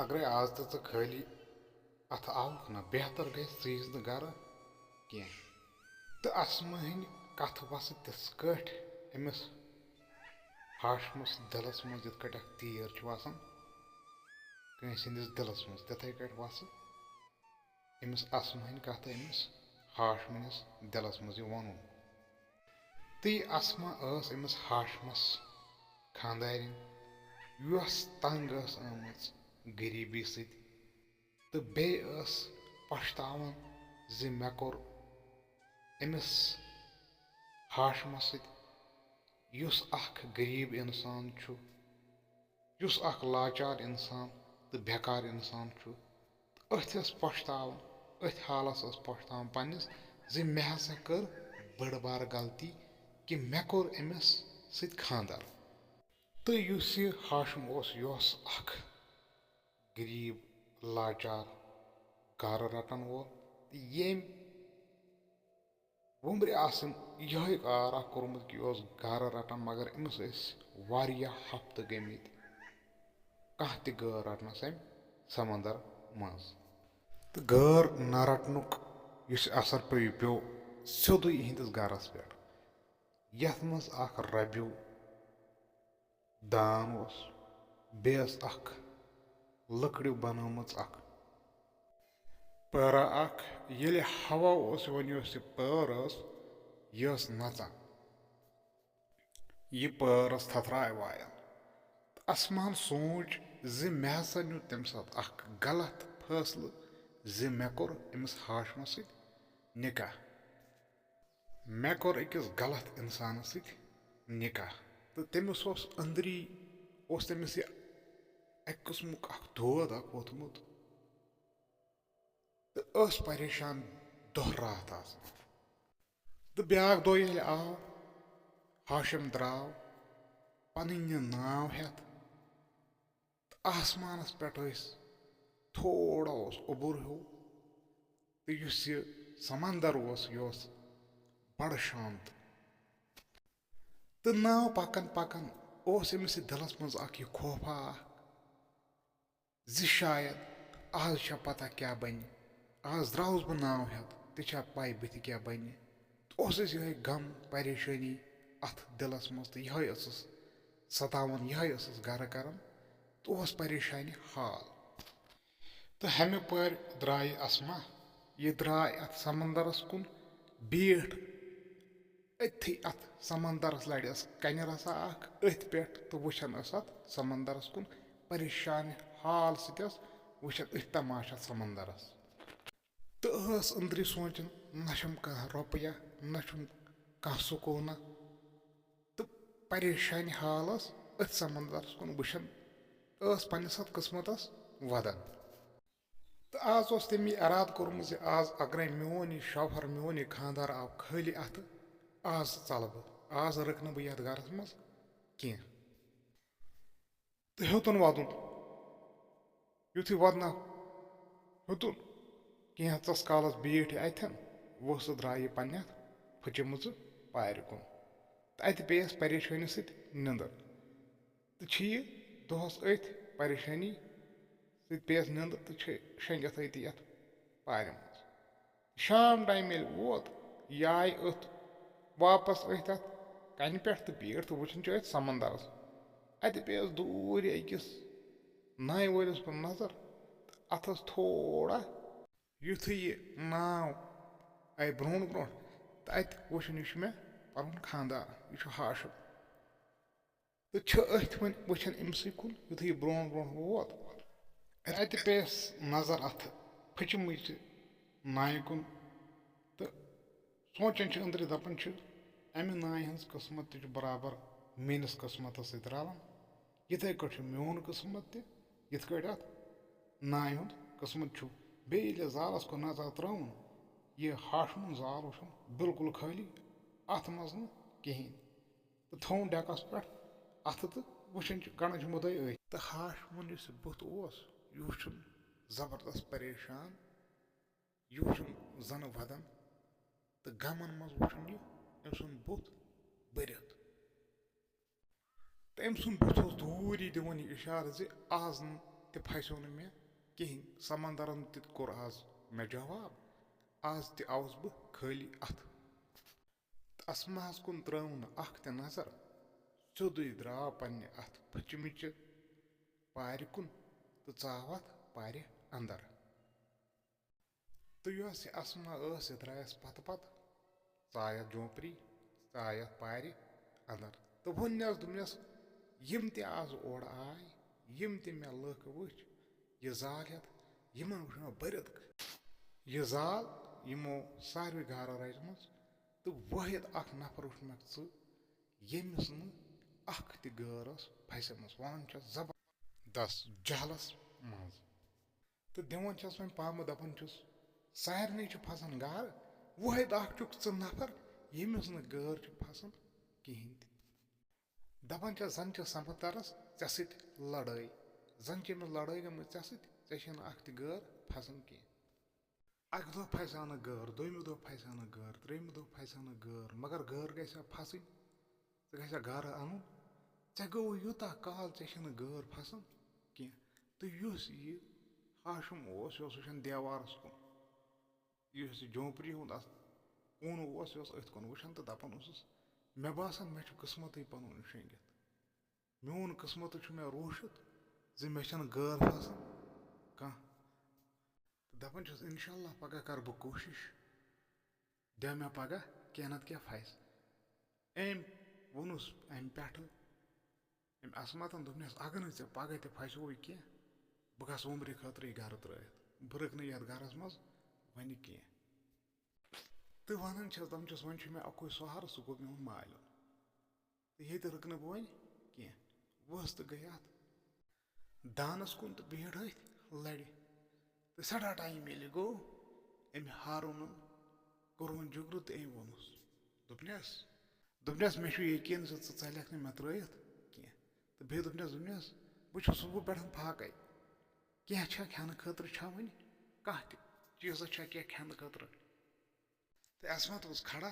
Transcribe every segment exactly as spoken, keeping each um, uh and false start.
اگرے آز تہِ ژٕ خٲلی اَتھٕ آوُکھ نہ، بہتر گژھِ ژٕ یِیٖزِ نہٕ گرٕ کینٛہہ۔ تہٕ اَسمہٕ ہٕنٛدۍ کَتھٕ وَسہٕ تِتھ کٲٹھۍ أمِس ہاشمَس دِلَس منٛز، یِتھ کٲٹھۍ اَکھ تیٖر چھُ وَسان کٲنٛسہِ ہٕنٛدِس دِلَس منٛز، تِتھَے کٲٹھۍ وَسہٕ أمِس اَسمہٕ ہٕنٛدۍ کَتھٕ أمِس ہاشمہٕ نِس دِلَس منٛز یہِ وَنُن۔ تہٕ یہِ اَسما ٲس أمِس ہاشمَس خانٛدارِنۍ، یۄس تنٛگ ٲس آمٕژ غریٖبی سۭتۍ، تہٕ بیٚیہِ ٲس پَشتاوان زِ مےٚ کوٚر أمِس ہاشمَس سۭتۍ، یُس اَکھ غریٖب اِنسان چھُ، یُس اَکھ لاچار اِنسان تہٕ بیکار اِنسان چھُ، تہٕ أتھۍ ٲس پَشتاوان، أتھۍ حالَس ٲس پَشتاوان پنٛنِس زِ مےٚ ہسا کٔر بٔڑ بار غلطی کہِ مےٚ کوٚر أمِس سۭتۍ خانٛدر۔ تہٕ یُس یہِ ہاشم اوس، یہِ اوس اَکھ غریٖب، لاچار، گارٕ رَٹَن وول، تہٕ ییٚمۍ وُمرِ آسن یِہوٚے کار اَکھ کوٚرمُت کہِ یہِ اوس گارٕ رَٹان، مگر أمِس ٲسۍ واریاہ ہفتہٕ گٔمٕتۍ کانٛہہ تہِ گٲر رَٹنَس اَمہِ سمندر منٛز۔ تہٕ گٲر نہ رَٹنُک یُس اثر پیوٚو، یہِ پیوٚو سیوٚدُے یِہِنٛدِس گَرَس پٮ۪ٹھ، یَتھ منٛز اَکھ رَبیوٗ دان اوس، بیٚیہِ ٲس اَکھ لٔکرِ بَنٲومٕژ اَکھ پٲرا اَکھ۔ ییٚلہِ ہوا اوس یِوان، یۄس یہِ پٲر ٲس، یہِ ٲس نَژان۔ یہِ پٲر ٲس تھَتھراے وایان۔ تہٕ اَسمان سوٗنٛچ زِ مےٚ ہسا نیوٗ تَمہِ ساتہٕ اَکھ غلط فٲصلہٕ زِ مےٚ کوٚر أمِس ہاشمَس سۭتۍ نِکاح۔ مےٚ کوٚر أکِس غلط اِنسانَس سۭتۍ نِکاح۔ تہٕ تٔمِس اوس أنٛدری، اوس تٔمِس یہِ اَکہِ قٕسمُک اَکھ دود اَکھ ووٚتھمُت۔ تہٕ ٲس پریشان دۄہ راتھ آسان۔ تہٕ بیٛاکھ دۄہ ییٚلہِ آو، ہاشم درٛاو پَنٕنۍ یہِ ناو ہٮ۪تھ۔ تہٕ آسمانَس پٮ۪ٹھ ٲسۍ، تھوڑا اوس اوٚبُر ہیوٗ، تہٕ یُس یہِ سمندر اوس، یہِ اوس بڑٕ شانت۔ تہٕ ناو پکان پکان اوس أمِس یہِ دِلس منٛز اکھ یہِ خوفا اکھ زِ شاید آز چھا پتہ کیٛاہ بنہِ، آز درٛاوُس بہٕ ناو ہٮ۪تھ، تہِ چھا پَے بٕتھِ کیٛاہ بنہِ۔ تہٕ اوس اَسہِ یِہوٚے غم، پریشٲنی اَتھ دِلس منٛز، تہٕ یِہوٚے ٲسٕس ستاوان، یِہوٚے ٲسٕس گرٕ کران، تہٕ اوس پریشانہِ حال۔ تہٕ ہمہِ پٲرۍ درٛایہِ اسما، یہِ درٛاے اَتھ سمندرس کُن، بیٖٹھ أتھی اَتھ سمندرس لَرِ ٲس کنہِ رَژھا اکھ أتھۍ پٮ۪ٹھ، تہٕ وٕچھان ٲس اَتھ سمندرس کُن، پریشان حال سۭتۍ ٲس وٕچھان أتھۍ تماشہٕ اَتھ سمندرس۔ تہٕ ٲس أنٛدری سونٛچان، نہ چھُم کانٛہہ رۄپیہ، نہ چھُم کانٛہہ سکوٗنہ۔ تہٕ پریشانہِ حال ٲس أتھۍ سمندرس کُن وٕچھان، ٲس پننِس اَتھ قٕسمتس ودان۔ تہٕ آز اوس تٔمۍ یہِ ارادٕ کوٚرمُت زِ آز اگرے میون یہِ شوہر، میون یہِ خانٛدار آو خٲلی اَتھٕ، آز ژَلہٕ بہٕ، آز رٕکہٕ نہٕ بہٕ یَتھ گَرَس منٛز کینٛہہ۔ تہٕ ہیوٚتُن وَدُن، یُتھُے وَدنَکھ ہیوٚتُن، کینٛژَس کالَس بیٖٹھ یہِ اَتھٮ۪ن، ؤژھ تہٕ درٛاے یہِ پنٛنہِ اَتھ پھٕچہِ مٕژٕ پارِ کُن۔ تہٕ اَتہِ پیٚیَس پریشٲنی سۭتۍ نِندٕر۔ تہٕ چھِ یہِ دۄہَس أتھۍ پریشٲنی سۭتۍ پیٚیَس نِندٕر تہٕ چھِ شۄنٛگِتھ أتی یَتھ پارِ منٛز۔ شام ٹایم ییٚلہِ ووت، یہِ آیہِ أتھۍ واپس أتھۍ اَتھ کَنہِ پٮ۪ٹھ تہٕ بیٖٹھ تہٕ وٕچھان چھِ أتھۍ سمندرَس۔ اَتہِ پیٚیَس دوٗرِ أکِس نایہِ وٲلِس کُن نظر، تہٕ اَتھَس تھوڑا۔ یُتھُے یہِ ناو آیہِ برٛونٛٹھ برٛونٛٹھ، تہٕ اَتہِ وٕچھُن، یہِ چھُ مےٚ پَنُن خانٛدار، یہِ چھُ ہاشم۔ تہٕ چھِ أتھۍ وۄنۍ وٕچھان أمۍ سٕے کُن، یُتھُے یہِ برٛونٛٹھ برٛونٛٹھ ووت، اَتہِ پیٚیَس نظر اَتھ پھٕچمٕچہِ نایہِ کُن، تہٕ سونٛچان چھِ أنٛدرٕ، دَپان چھِ، اَمہِ نایہِ ہٕنٛز قٕسمت تہِ چھُ برابر میٛٲنِس قٕسمتَس سۭتۍ رَلان، یِتھَے کٲٹھۍ چھُ میون قٕسمت تہِ، یِتھ کٲٹھۍ اَتھ نایہِ ہُنٛد قٕسمت چھُ۔ بیٚیہِ ییٚلہِ زالَس کُن نظر ترٛٲوٕن، یہِ ہاشمُن زال وٕچھُن بِلکُل خٲلی، اَتھ منٛز نہٕ کِہیٖنۍ۔ تہٕ تھوٚوُن ڈٮ۪کَس پٮ۪ٹھ اَتھٕ تہٕ وٕچھان چھِ، گَنان چھِ مُدَے أتھۍ۔ تہٕ ہاشمُن یُس یہِ بُتھ اوس، یہِ وٕچھُن زبردست پریشان، یہِ وٕچھُن زَنہٕ وَدَن تہٕ غمَن منٛز وٕچھُن یہِ أمۍ سُنٛد بُتھ بٔرِتھ۔ تہٕ أمۍ سُنٛد بُتھ اوس دوٗری دِوان یہِ اِشارٕ زِ آز نہٕ تہِ پھسیو نہٕ مےٚ کِہیٖنۍ۔ سمندرن تہِ کوٚر آز مےٚ جواب، آز تہِ آوُس بہٕ خٲلی اَتھٕ۔ تہٕ اسماہس کُن ترٲو نہٕ اکھ تہِ نظر، سیوٚدُے درٛاو پننہِ اتھ پھچمٕچہِ پارِ کُن تہٕ ژاو اتھ پارِ اندر۔ تہٕ یۄس یہِ اسما ٲس، یہِ درٛایس پتہٕ پتہٕ، ژایہِ اتھ جوپری، ژایہِ اتھ پارِ اندر۔ تہٕ ووٚننس دوٚپنس، یِم تہِ از اورٕ آے، یِم تہِ مےٚ لُکھ وٕچھ، یہِ زال ہٮ۪تھ، یِمن وٕچھ مےٚ بٔرِتھ۔ یہِ زال یِمو ساروٕے گارٕ رچمٕژ، تہٕ وٲحد اکھ نفر وٕچھ مےٚ ژٕ، ییٚمِس نہٕ اکھ تہِ گٲر ٲس پھسیمٕژ، ونان چھس زبردست جہلس منٛز۔ تہٕ دِوان چھس وۄنۍ پامہٕ، دپان چھُس، سارنٕے چھِ پھسان گارٕ، وٲحد اکھ چھُکھ ژٕ نفر، ییٚمِس نہٕ گٲر چھِ پھسان کِہینۍ تہِ۔ دپان چھس، زن چھِ سمندرس ژےٚ سۭتۍ لڑٲے، زن چھِ أمِس لڑٲے گٔمٕژ ژےٚ سۭتۍ، ژےٚ چھے نہٕ اکھ تہِ گٲر پھسان کینٛہہ۔ اکہِ دۄہ پھسہِ ہا نہٕ گٲر، دوٚیمہِ دۄہ پھسہِ ہا نہٕ گٲر، ترٛیٚیمہِ دۄہ پھسہِ ہا نہٕ گٲر، مگر گٲر گژھِ ہا پھسٕنۍ، ژٕ گژھِ ہا گرٕ انُن۔ ژےٚ گوٚو یوٗتاہ کال، ژےٚ چھے نہٕ گٲر پھسان کینٛہہ۔ تہٕ یُس یہِ ہاشم اوس، یہِ اوس وٕچھان دیوارس کُن۔ یُس یہِ جھونپڑی ہُنٛد اَتھ کوٗنہٕ اوس، یہِ اوس أتھۍ کُن وٕچھان تہٕ دَپان اوسُس، مےٚ باسان، مےٚ چھُ قٕسمتٕے پَنُن شیٚنٛگِتھ۔ میون قٕسمت چھُ مےٚ روٗشِتھ زِ مےٚ چھَنہٕ گٲر پھسان کانٛہہ۔ تہٕ دَپان چھُس، اِنشاء اللہ، پَگاہ کَرٕ بہٕ کوٗشِش، دِ مےٚ پَگاہ کینٛہہ نَتہٕ کینٛہہ پھَسہِ۔ أمۍ ووٚنُس اَمہِ پٮ۪ٹھٕ، أمۍ عصمتن دوٚپنس، اگر نہٕ ژےٚ پگاہ تہِ پھسیووُے کینٛہہ، بہٕ گژھٕ عمرِ خٲطرٕے گرٕ ترٲوِتھ، بہٕ رُکہٕ نہٕ یتھ گرس منٛز وۄنہِ کینٛہہ۔ تہٕ ونان چھس، دپان چھس، وۄنۍ چھُ مےٚ اکُے سہارٕ، سُہ گوٚو میون مالیُن۔ تہٕ ییٚتہِ رُکہٕ نہٕ بہٕ وۄنۍ کینٛہہ۔ ؤژھ تہٕ گٔے اتھ دانس کُن تہٕ بیٖٹھ أتھۍ لرِ۔ تہٕ سٮ۪ٹھاہ ٹایم ییٚلہِ گوٚو، أمۍ ہارونن کوٚر وۄنۍ جُگرٕ تہٕ أمۍ ووٚنُس، دوٚپنس، دوٚپنس، مےٚ چھُ یقیٖن زِ ژٕ ژَلکھ نہٕ مےٚ ترٛٲیِتھ کینٛہہ۔ تہٕ بیٚیہِ دوٚپنس، دوٚپنس، بہٕ چھُس صُبحہٕ پٮ۪ٹھ پھاکَے۔ کینٛہہ چھا کھٮ۪نہٕ خٲطرٕ چھا وۄنۍ؟ کانٛہہ تہِ چیٖزا چھا کینٛہہ کھٮ۪نہٕ خٲطرٕ؟ تہٕ عصمت اوس کھڑا،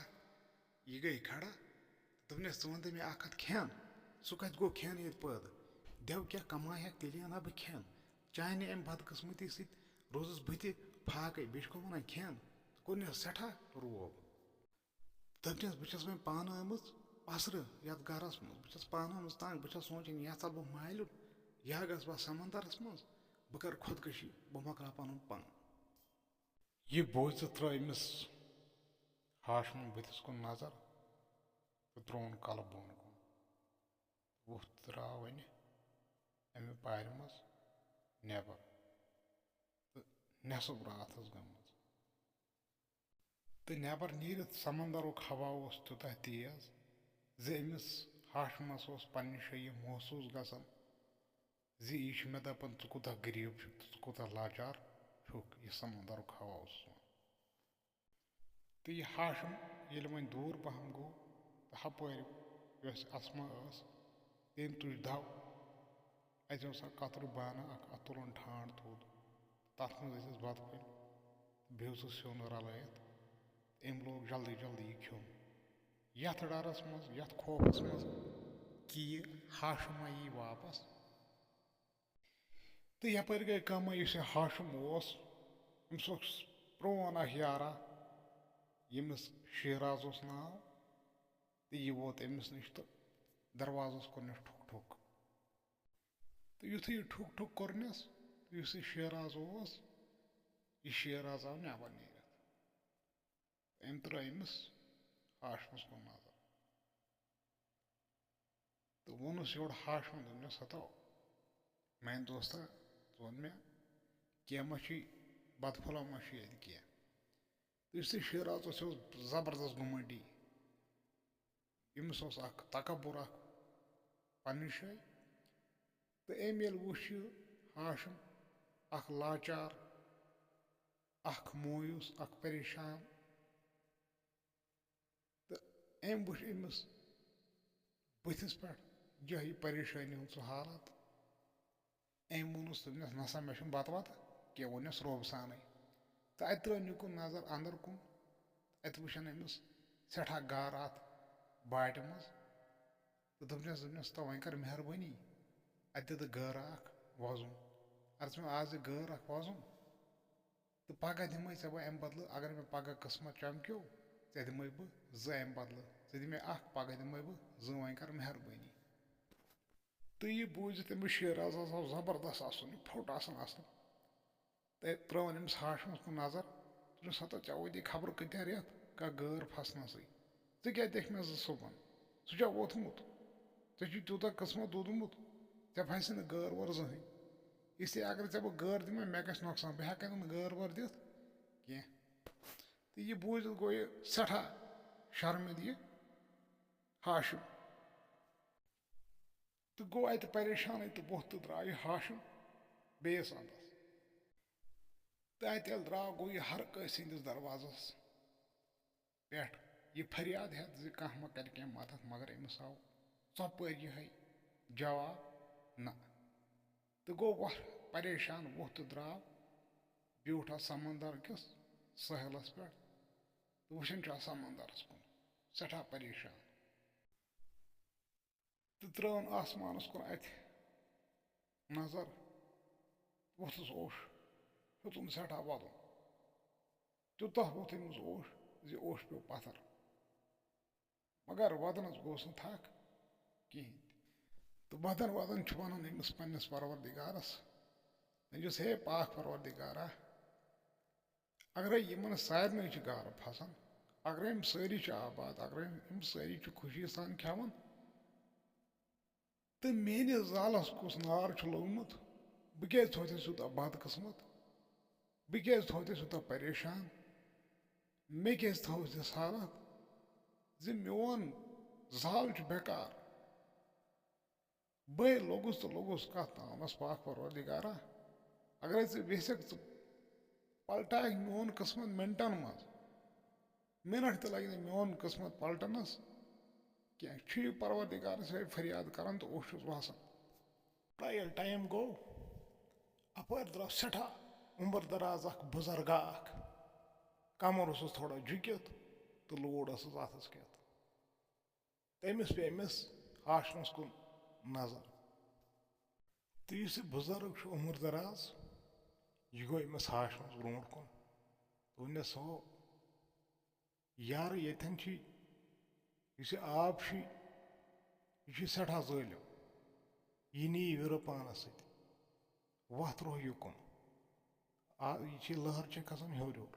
یہِ گٔے کھڑا۔ دوٚپنس، ژٕ وَن تہٕ مےٚ اَکھ کَتھ، کھٮ۪ن؟ سُہ کَتہِ گوٚو کھٮ۪ن ییٚتہِ پٲدٕ؟ دٮ۪و کیٛاہ کماے ہٮ۪کھ، تیٚلہِ اَنہٕ ہا بہٕ کھٮ۪ن۔ چانہِ اَمہِ بدقٕسمتی سۭتۍ روٗزُس بہٕ تہِ پھاکَے، بیٚیہِ چھُکھ وَنان کھٮ۪ن؟ کوٚرنس سٮ۪ٹھاہ روب۔ دوٚپنس، بہٕ چھَس وۄنۍ پانہٕ آمٕژ پسرٕ یَتھ گرس منٛز، بہٕ چھَس پانہٕ آمٕژ تنگ، بہٕ چھَس سونچان، یا ژَلہٕ بہٕ مالیُن، یا گژھٕ بہٕ سمندرس منٛز، بہٕ کرٕ خودکشی، بہٕ مۄکلاو پنُن پان۔ یہِ بوٗزِتھ ترٲو أمِس ہاشمن بٕتھِس کُن نظر تہٕ ترٛووُن کلہٕ بۄن کُن۔ وُتھ درٛاو وۄنۍ اَمہِ پارِ منٛز نٮ۪بر تہٕ نٮ۪صٕف راتھ ٲس گٔمٕژ۔ تہٕ نٮ۪بر نیٖرِتھ سمندرُک ہوا اوس تیوٗتاہ تیز زِ أمِس ہاشمس اوس پننہِ جایہِ محسوٗس گژھان زِ یہِ چھُ مےٚ دپان، ژٕ کوٗتاہ غریٖب چھُکھ تہٕ ژٕ کوٗتاہ لاچار چھُکھ، یہِ سمندرُک ہوا اوسُس وَنان۔ تہٕ یہِ ہاشم ییٚلہِ وۄنۍ دوٗر پہم گوٚو، تہٕ ہپٲرۍ یۄس اسما ٲس، تٔمۍ تُج دَو۔ اَتہِ اوس اکھ کَترٕ بانہٕ اکھ، اَتھ تُلُن ٹھانٛڈ تھوٚد۔ تَتھ منٛز ٲسِس بَتہٕ پھٔلۍ تہٕ بیٚیہِ اوسُس سیُن رَلٲیِتھ۔ تہٕ أمۍ لوگ جلدی جلدی یہِ کھیوٚن۔ یَتھ ڈَرَس منٛز، یَتھ خوفَس منٛز کہِ یہِ ہاشما یی واپَس۔ تہٕ یَپٲرۍ گٔے کٲمہ، یُس یہِ ہاشم اوس، أمِس اوس پرٛون اَکھ یارا، ییٚمِس شیراز اوس ناو۔ تہٕ یہِ ووت أمِس نِش تہٕ دروازس کوٚرنس ٹھُک ٹھُک۔ تہٕ یُتھُے یہِ ٹھُک ٹھُک کوٚرنس، تہٕ یُس یہِ شیراز اوس، یہِ شیراز آو نٮ۪بر نیٖرِتھ۔ أمۍ ترٲو أمِس ہاشمس کُن نظر تہٕ ووٚنُس یورٕ ہاشمن، دوٚپنس، ہتو میانہِ دوستا، ژٕ وَن مےٚ، کینٛہہ ما چھُے، بدپھلا ما چھُے اَتہِ کینٛہہ؟ تہٕ یُس یہِ شیراز اوس، یہِ اوس زبردست گُمنڈی۔ أمِس اوس اکھ تکبر اکھ پننہِ جایہِ۔ تہٕ أمۍ ییٚلہِ وُچھ یہِ ہاشم اکھ لاچار، اکھ مویوٗس، اکھ پریشان، تہٕ أمۍ وُچھ أمِس بٕتھِس پٮ۪ٹھ یِہوٚے پریشٲنی ہُنٛد سُہ حالت۔ أمۍ ووٚنُس، دوٚپنَس، "نسا، مےٚ چھُنہٕ بَتہٕ وَتہٕ کینٛہہ"، ووٚننَس روب سانٕے۔ تہٕ اَتہِ ترٛٲو نِکُن نظر اَندَر کُن۔ اَتہِ وٕچھَن أمِس سٮ۪ٹھاہ گارٕ اَتھ باٹہِ منٛز۔ تہٕ دوٚپنَس، دوٚپنَس، "تو وۄنۍ کر مہربٲنی، اَتہِ دِ تہٕ گٲرا اَکھ وۄزُم، عرض مےٚ آز یہِ گٲر اکھ وۄزُم، تہٕ پگاہ دِمَے ژےٚ بہٕ اَمہِ بدلہٕ، اگر مےٚ پگاہ قٕسمت چمکیو، ژےٚ دِمَے بہٕ زٕ اَمہِ بدلہٕ۔ ژٕ دِ مےٚ اکھ، پگاہ دِمَے بہٕ زٕ، وۄنۍ کر مہربٲنی۔ تہٕ یہِ بوٗزِتھ أمِس شیراز ہسا اوس زبردست اَصٕل، یہِ پھوٚٹ آسان اَصٕل۔ تہٕ ترٛٲوٕن أمِس ہاشمَس کُن نظر، دوٚپنَس، "ہتا ژےٚ وٲتی خبر کۭتیٛاہ رٮ۪تھ، کانٛہہ گٲر پھسنَسٕے۔ ژٕ کیٛاہ دِکھ مےٚ زٕ صُبحن؟ ژٕ چھُکھ ووتھمُت؟ ژےٚ چھُے تیوٗتاہ قٕسمت دوٗدمُت، ژےٚ پھسہِ نہٕ گٲر وٲر زٕہٕنۍ۔" اس لیے اگر ژےٚ بہٕ گٲر دِمے، مےٚ گژھِ نۄقصان، بہٕ ہٮ۪کَے نہٕ گٲر وٲر دِتھ کینٛہہ۔ تہٕ یہِ بوٗزِتھ گوٚو یہِ سٮ۪ٹھاہ شرمِندٕ یہِ ہاشم۔ تہٕ گوٚو اَتہِ پریشانٕے تہٕ ووٚتھ تہٕ درٛاو یہِ ہاشم بیٚیِس اَنٛدَس۔ تہٕ اَتہِ ییٚلہِ درٛاو، گوٚو یہِ ہر کٲنٛسہِ ہٕنٛدِس دروازَس پٮ۪ٹھ یہِ فریاد ہٮ۪تھ زِ کانٛہہ ما کَرِ کینٛہہ مَدَد، مگر أمِس آو ژۄپٲرۍ یِہوٚے جواب، "نہ۔" تہٕ گوٚو وۄتھ پریشان، ووٚتھ تہٕ درٛاو، بیوٗٹھ اَتھ سمندر کِس سٲحِلَس پٮ۪ٹھ تہٕ وٕچھان چھُ اَتھ سمندرَس کُن، سٮ۪ٹھاہ پریشان۔ تہٕ ترٛٲوٕن آسمانَس کُن اَتھِ نظر۔ ووٚتھُس اوٚش، ہیوٚتُن سٮ۪ٹھاہ وَدُن۔ تیوٗتاہ ووٚتھ أمِس اوٚش زِ اوٚش پیوٚو پَتھر۔ مگر وَدنَس گوٚوس نہٕ تھَکھ کِہیٖنۍ تہِ۔ تہٕ وَدان وَدان چھُ وَنان أمِس پنٛنِس پَروَردِگارَس، دَپیوس، "ہے پاک پَروَردِگارا، اگرے یِمن سارنٕے چھِ گارٕ پھسان، اگرے یِم سٲری چھِ آباد، اگرے یِم سٲری چھِ خوشی سان کھٮ۪وان، تہٕ میٲنِس زالس کُس نار چھُ لوٚگمُت؟ بہٕ کیازِ تھوتھس یوٗتاہ بدقٕسمت؟ بہٕ کیازِ تھوتھس یوٗتاہ پریشان؟ مےٚ کیازِ تھٲوٕس یِژھ حالت زِ میون زال چھُ بیکار؟" بہٕ لوٚگُس تہٕ لوٚگُس کَتھ تامَس، پاک پروردگارا، اگرے ژٕ یژھکھ، ژٕ پلٹاوکھ میون قٕسمت مِنٹَن منٛز۔ مِنٹ تہِ لَگہِ نہٕ میون قٕسمت پلٹنَس کینٛہہ۔ چھُ یہِ پروردگارَس یِہوٚے فریاد کران تہٕ اوٚش چھُس وَسان۔ تھوڑا ییٚلہِ ٹایم گوٚو، اَپٲرۍ درٛاو سٮ۪ٹھاہ عُمر دراز اکھ بُزرگا اکھ۔ کمر اوسُس تھوڑا جُکِتھ تہٕ لوٗر ٲسٕس اَتھَس کٮ۪تھ۔ تٔمِس پیٚیہِ أمِس ہاشمَس کُن نظر۔ تہٕ یُس یہِ بُزرٕگ چھُ عُمر دراز، یہِ گوٚو أمِس ہاشمَس برونٛٹھ کُن۔ دوٚپنَس، "ہو یارٕ، ییٚتٮ۪ن چھُ، یُس یہِ آب چھُ، یہِ چھُ سٮ۪ٹھاہ ظٲلِم۔ یہِ نِیہِ وِرٕ پانَس سۭتۍ۔ وَتھ روٚہ یُکُن۔ آ، یہِ چھِ لٔہر چھِ کھسان ہیوٚر ہیوٚر۔"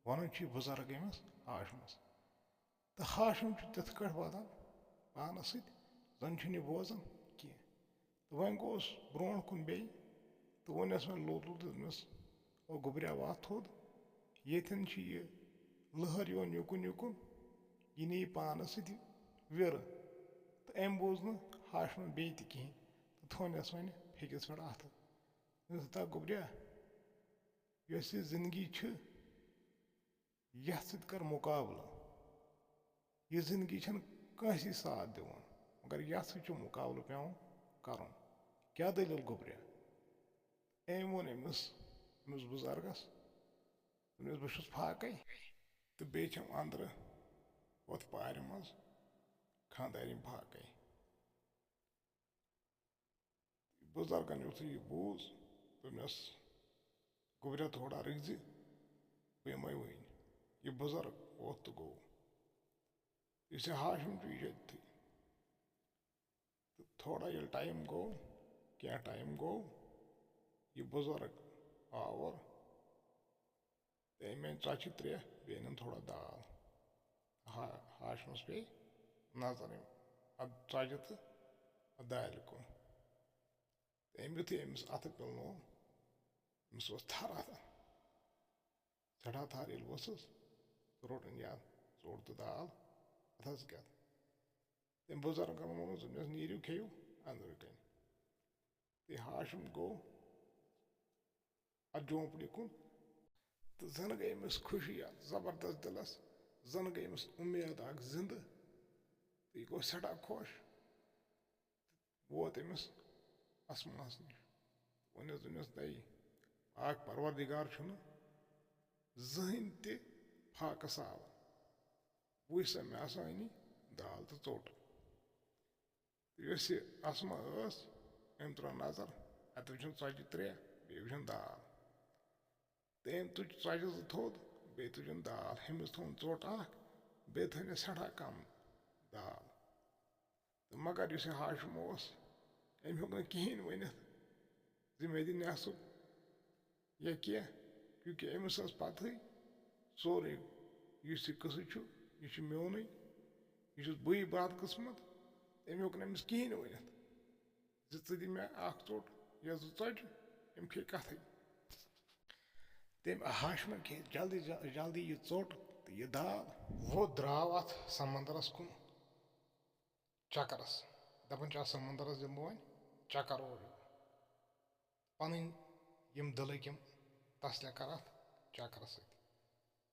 وَنان چھُ یہِ بُزرٕگ أمِس ہاشمَس۔ تہٕ ہاشم چھُ تِتھ کٲٹھۍ واتان پانَس سۭتۍ، زَن چھُنہٕ یہِ بوزان کینٛہہ۔ تہٕ وۄنۍ گوٚوُس برونٛٹھ کُن بیٚیہِ، تہٕ ووٚننَس وۄنۍ لوٚت لوٚت، دوٚپنَس، "او گوٚبریا، وَتھ تھوٚد، ییٚتٮ۪ن چھِ یہِ لٔہر یِوان یُکُن یُکُن، یہِ نِیہِ پانَس سۭتۍ وِرٕ۔" تہٕ أمۍ بوٗز نہٕ ہاشمَن بیٚیہِ تہِ کِہیٖنۍ، تہٕ تھوٚونَس وۄنۍ پھیٚکِس پٮ۪ٹھ اَتھٕ۔ دوٚپنَس، "ہتا گوٚبریا، یۄس یہِ زِندگی چھِ، یَتھ سۭتۍ کر مُقابلہٕ۔ یہِ زِندگی چھَنہٕ کٲنٛسی ساتھ دِوان، مگر یَتھ سۭتۍ چھُ مُقابلہٕ پٮ۪وان کَرُن۔ کیٛاہ دٔلیٖل گوٚبریا؟" أمۍ ووٚن أمِس، أمِس بُزرگَس، دوٚپنَس، "بہٕ چھُس فاقَے تہٕ بیٚیہِ چھَم أنٛدرٕ ہۄتھ پارِ منٛز خانٛدارِنۍ فاقَے۔" بُزرگن یُتھُے یہِ بوٗز، دوٚپنَس، "گوٚبریا، تھوڑا رٕکۍ زِ، بہٕ یِمَے وٕنۍ۔" یہِ بُزرگ ووٚتھ تہٕ گوٚو۔ یُس یہِ ہاشم چھُ، یہِ چھُ أتتھٕے۔ تہٕ تھوڑا ییٚلہِ ٹایم گوٚو، کینٛہہ ٹایم گوٚو، یہِ بُزرگ آو اورٕ۔ تہٕ أمۍ أنۍ ژۄچہِ ترٛےٚ، بیٚیہِ أنِن تھوڑا دال۔ ہا-، ہاشمَس پیٚیہِ نظر أمۍ اَتھ ژۄچہِ تہٕ اَتھ دالہِ کُن۔ تہٕ أمۍ یُتھُے أمِس اَتھٕ پِلنوو، أمِس ؤژھ تھَر اَتھٕ۔ سٮ۪ٹھاہ تھَر ییٚلہِ ؤژھٕس، روٚٹ أمۍ یہِ اَتھ ژوٚٹ تہٕ دال اَتھَس کٮ۪تھ۔ تٔمۍ بُزرگَن ووٚنُس، دوٚپنَس، "نیٖرِو کھیٚیِو أنٛدرٕ کَنۍ۔" تہٕ ہاشم گوٚو اَتھ جھونپڑِ کُن۔ تہٕ زَن گٔے أمِس خوشی اَتھ زبردست دِلَس، زَن گٔے أمِس اُمید اَکھ زِندٕ۔ تہٕ یہِ گوٚو سٮ۪ٹھاہ خۄش۔ ووت أمِس آسمانَس نِش۔ ووٚنُس، دوٚپنَس، "دَے، پاک پروردگار چھُنہٕ زٕہٕنۍ تہِ فاقہٕ ساوان۔ وٕچھ سا، مےٚ ہسا أنی دال تہٕ ژوٚٹ۔" تہٕ یۄس یہِ آسما ٲس، أمۍ ترٲو نظر، اَتہِ وٕچھُن ژۄچہِ ترٛےٚ، بیٚیہِ وٕچھُن دال۔ تہٕ أمۍ تُج ژۄچہِ زٕ تھوٚد، بیٚیہِ تُجُن دال۔ ہُمِس تھوٚوُن ژوٚٹ اکھ، بیٚیہِ تھٲونَس سٮ۪ٹھاہ کم دال۔ تہٕ مگر یُس یہِ ہاشم اوس، أمۍ ہیوٚک نہٕ کِہیٖنۍ ؤنِتھ زِ مےٚ دِ نٮ۪صٕف یا کینٛہہ، کیونکہِ أمِس ٲس پَتہٕے سورُے، یُس یہِ قٕصہٕ چھُ، یہِ چھُ میونُے، یہِ چھُس بٕے بدقٕسمت۔ أمۍ ہیوٚک نہٕ أمِس کِہیٖنۍ ؤنِتھ زِ ژٕ دِ مےٚ اکھ ژوٚٹ یا زٕ ژۄچہِ، أمۍ کھے کتھٕے۔ تٔمۍ ہاشمن کھے جلدی جلدی یہِ ژوٚٹ تہٕ یہِ دال۔ وۄتھ درٛاو اتھ سمندرس کُن چکرس، دپان چھُ، اتھ سمندرس دِمہٕ بہٕ وۄنۍ چکر اورٕ یورٕ۔ پنٕنۍ یِم دِلٕکۍ یِم تسلہِ کر اتھ چکرس سۭتۍ۔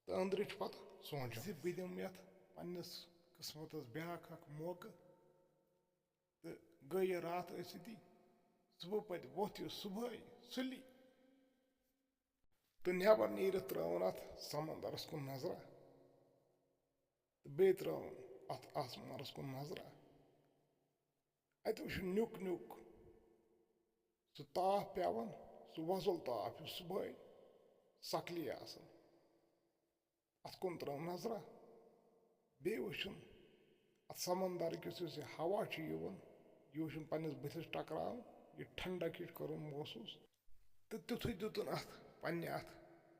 تہٕ أنٛدرٕ چھُ پتہٕ سونٛچان زِ بہٕ دِمہٕ یتھ پننِس قٕسمتس بیٛاکھ اکھ موقعہٕ۔ تہٕ گٔے یہِ راتھ أتھۍ سۭتی۔ صُبحہٕ پتہٕ ووٚتھ یہِ صُبحٲے سُلی تہٕ نٮ۪بر نیٖرِتھ ترٲوٕن اتھ سمندرس کُن نظرا تہٕ بیٚیہِ ترٲوٕن اتھ آسمانس کُن نظرا۔ اتہِ وٕچھُن نیُک نیُک سُہ تاپھ پٮ۪وان، سُہ وۄزُل تاپھ یُس صُبحٲے سکلی آسان۔ اتھ کُن ترٲو نظرا، بیٚیہِ وٕچھُن اتھ سمندر کِس یُس یہِ ہوا چھُ یِوان، یہِ وٕچھُن پننِس بٕتھِس ٹکراوُن، یہِ ٹھنڈک ہِش کٔرٕن محسوٗس۔ تہٕ تیُتھُے دیُتُن اتھ پننہِ اتھ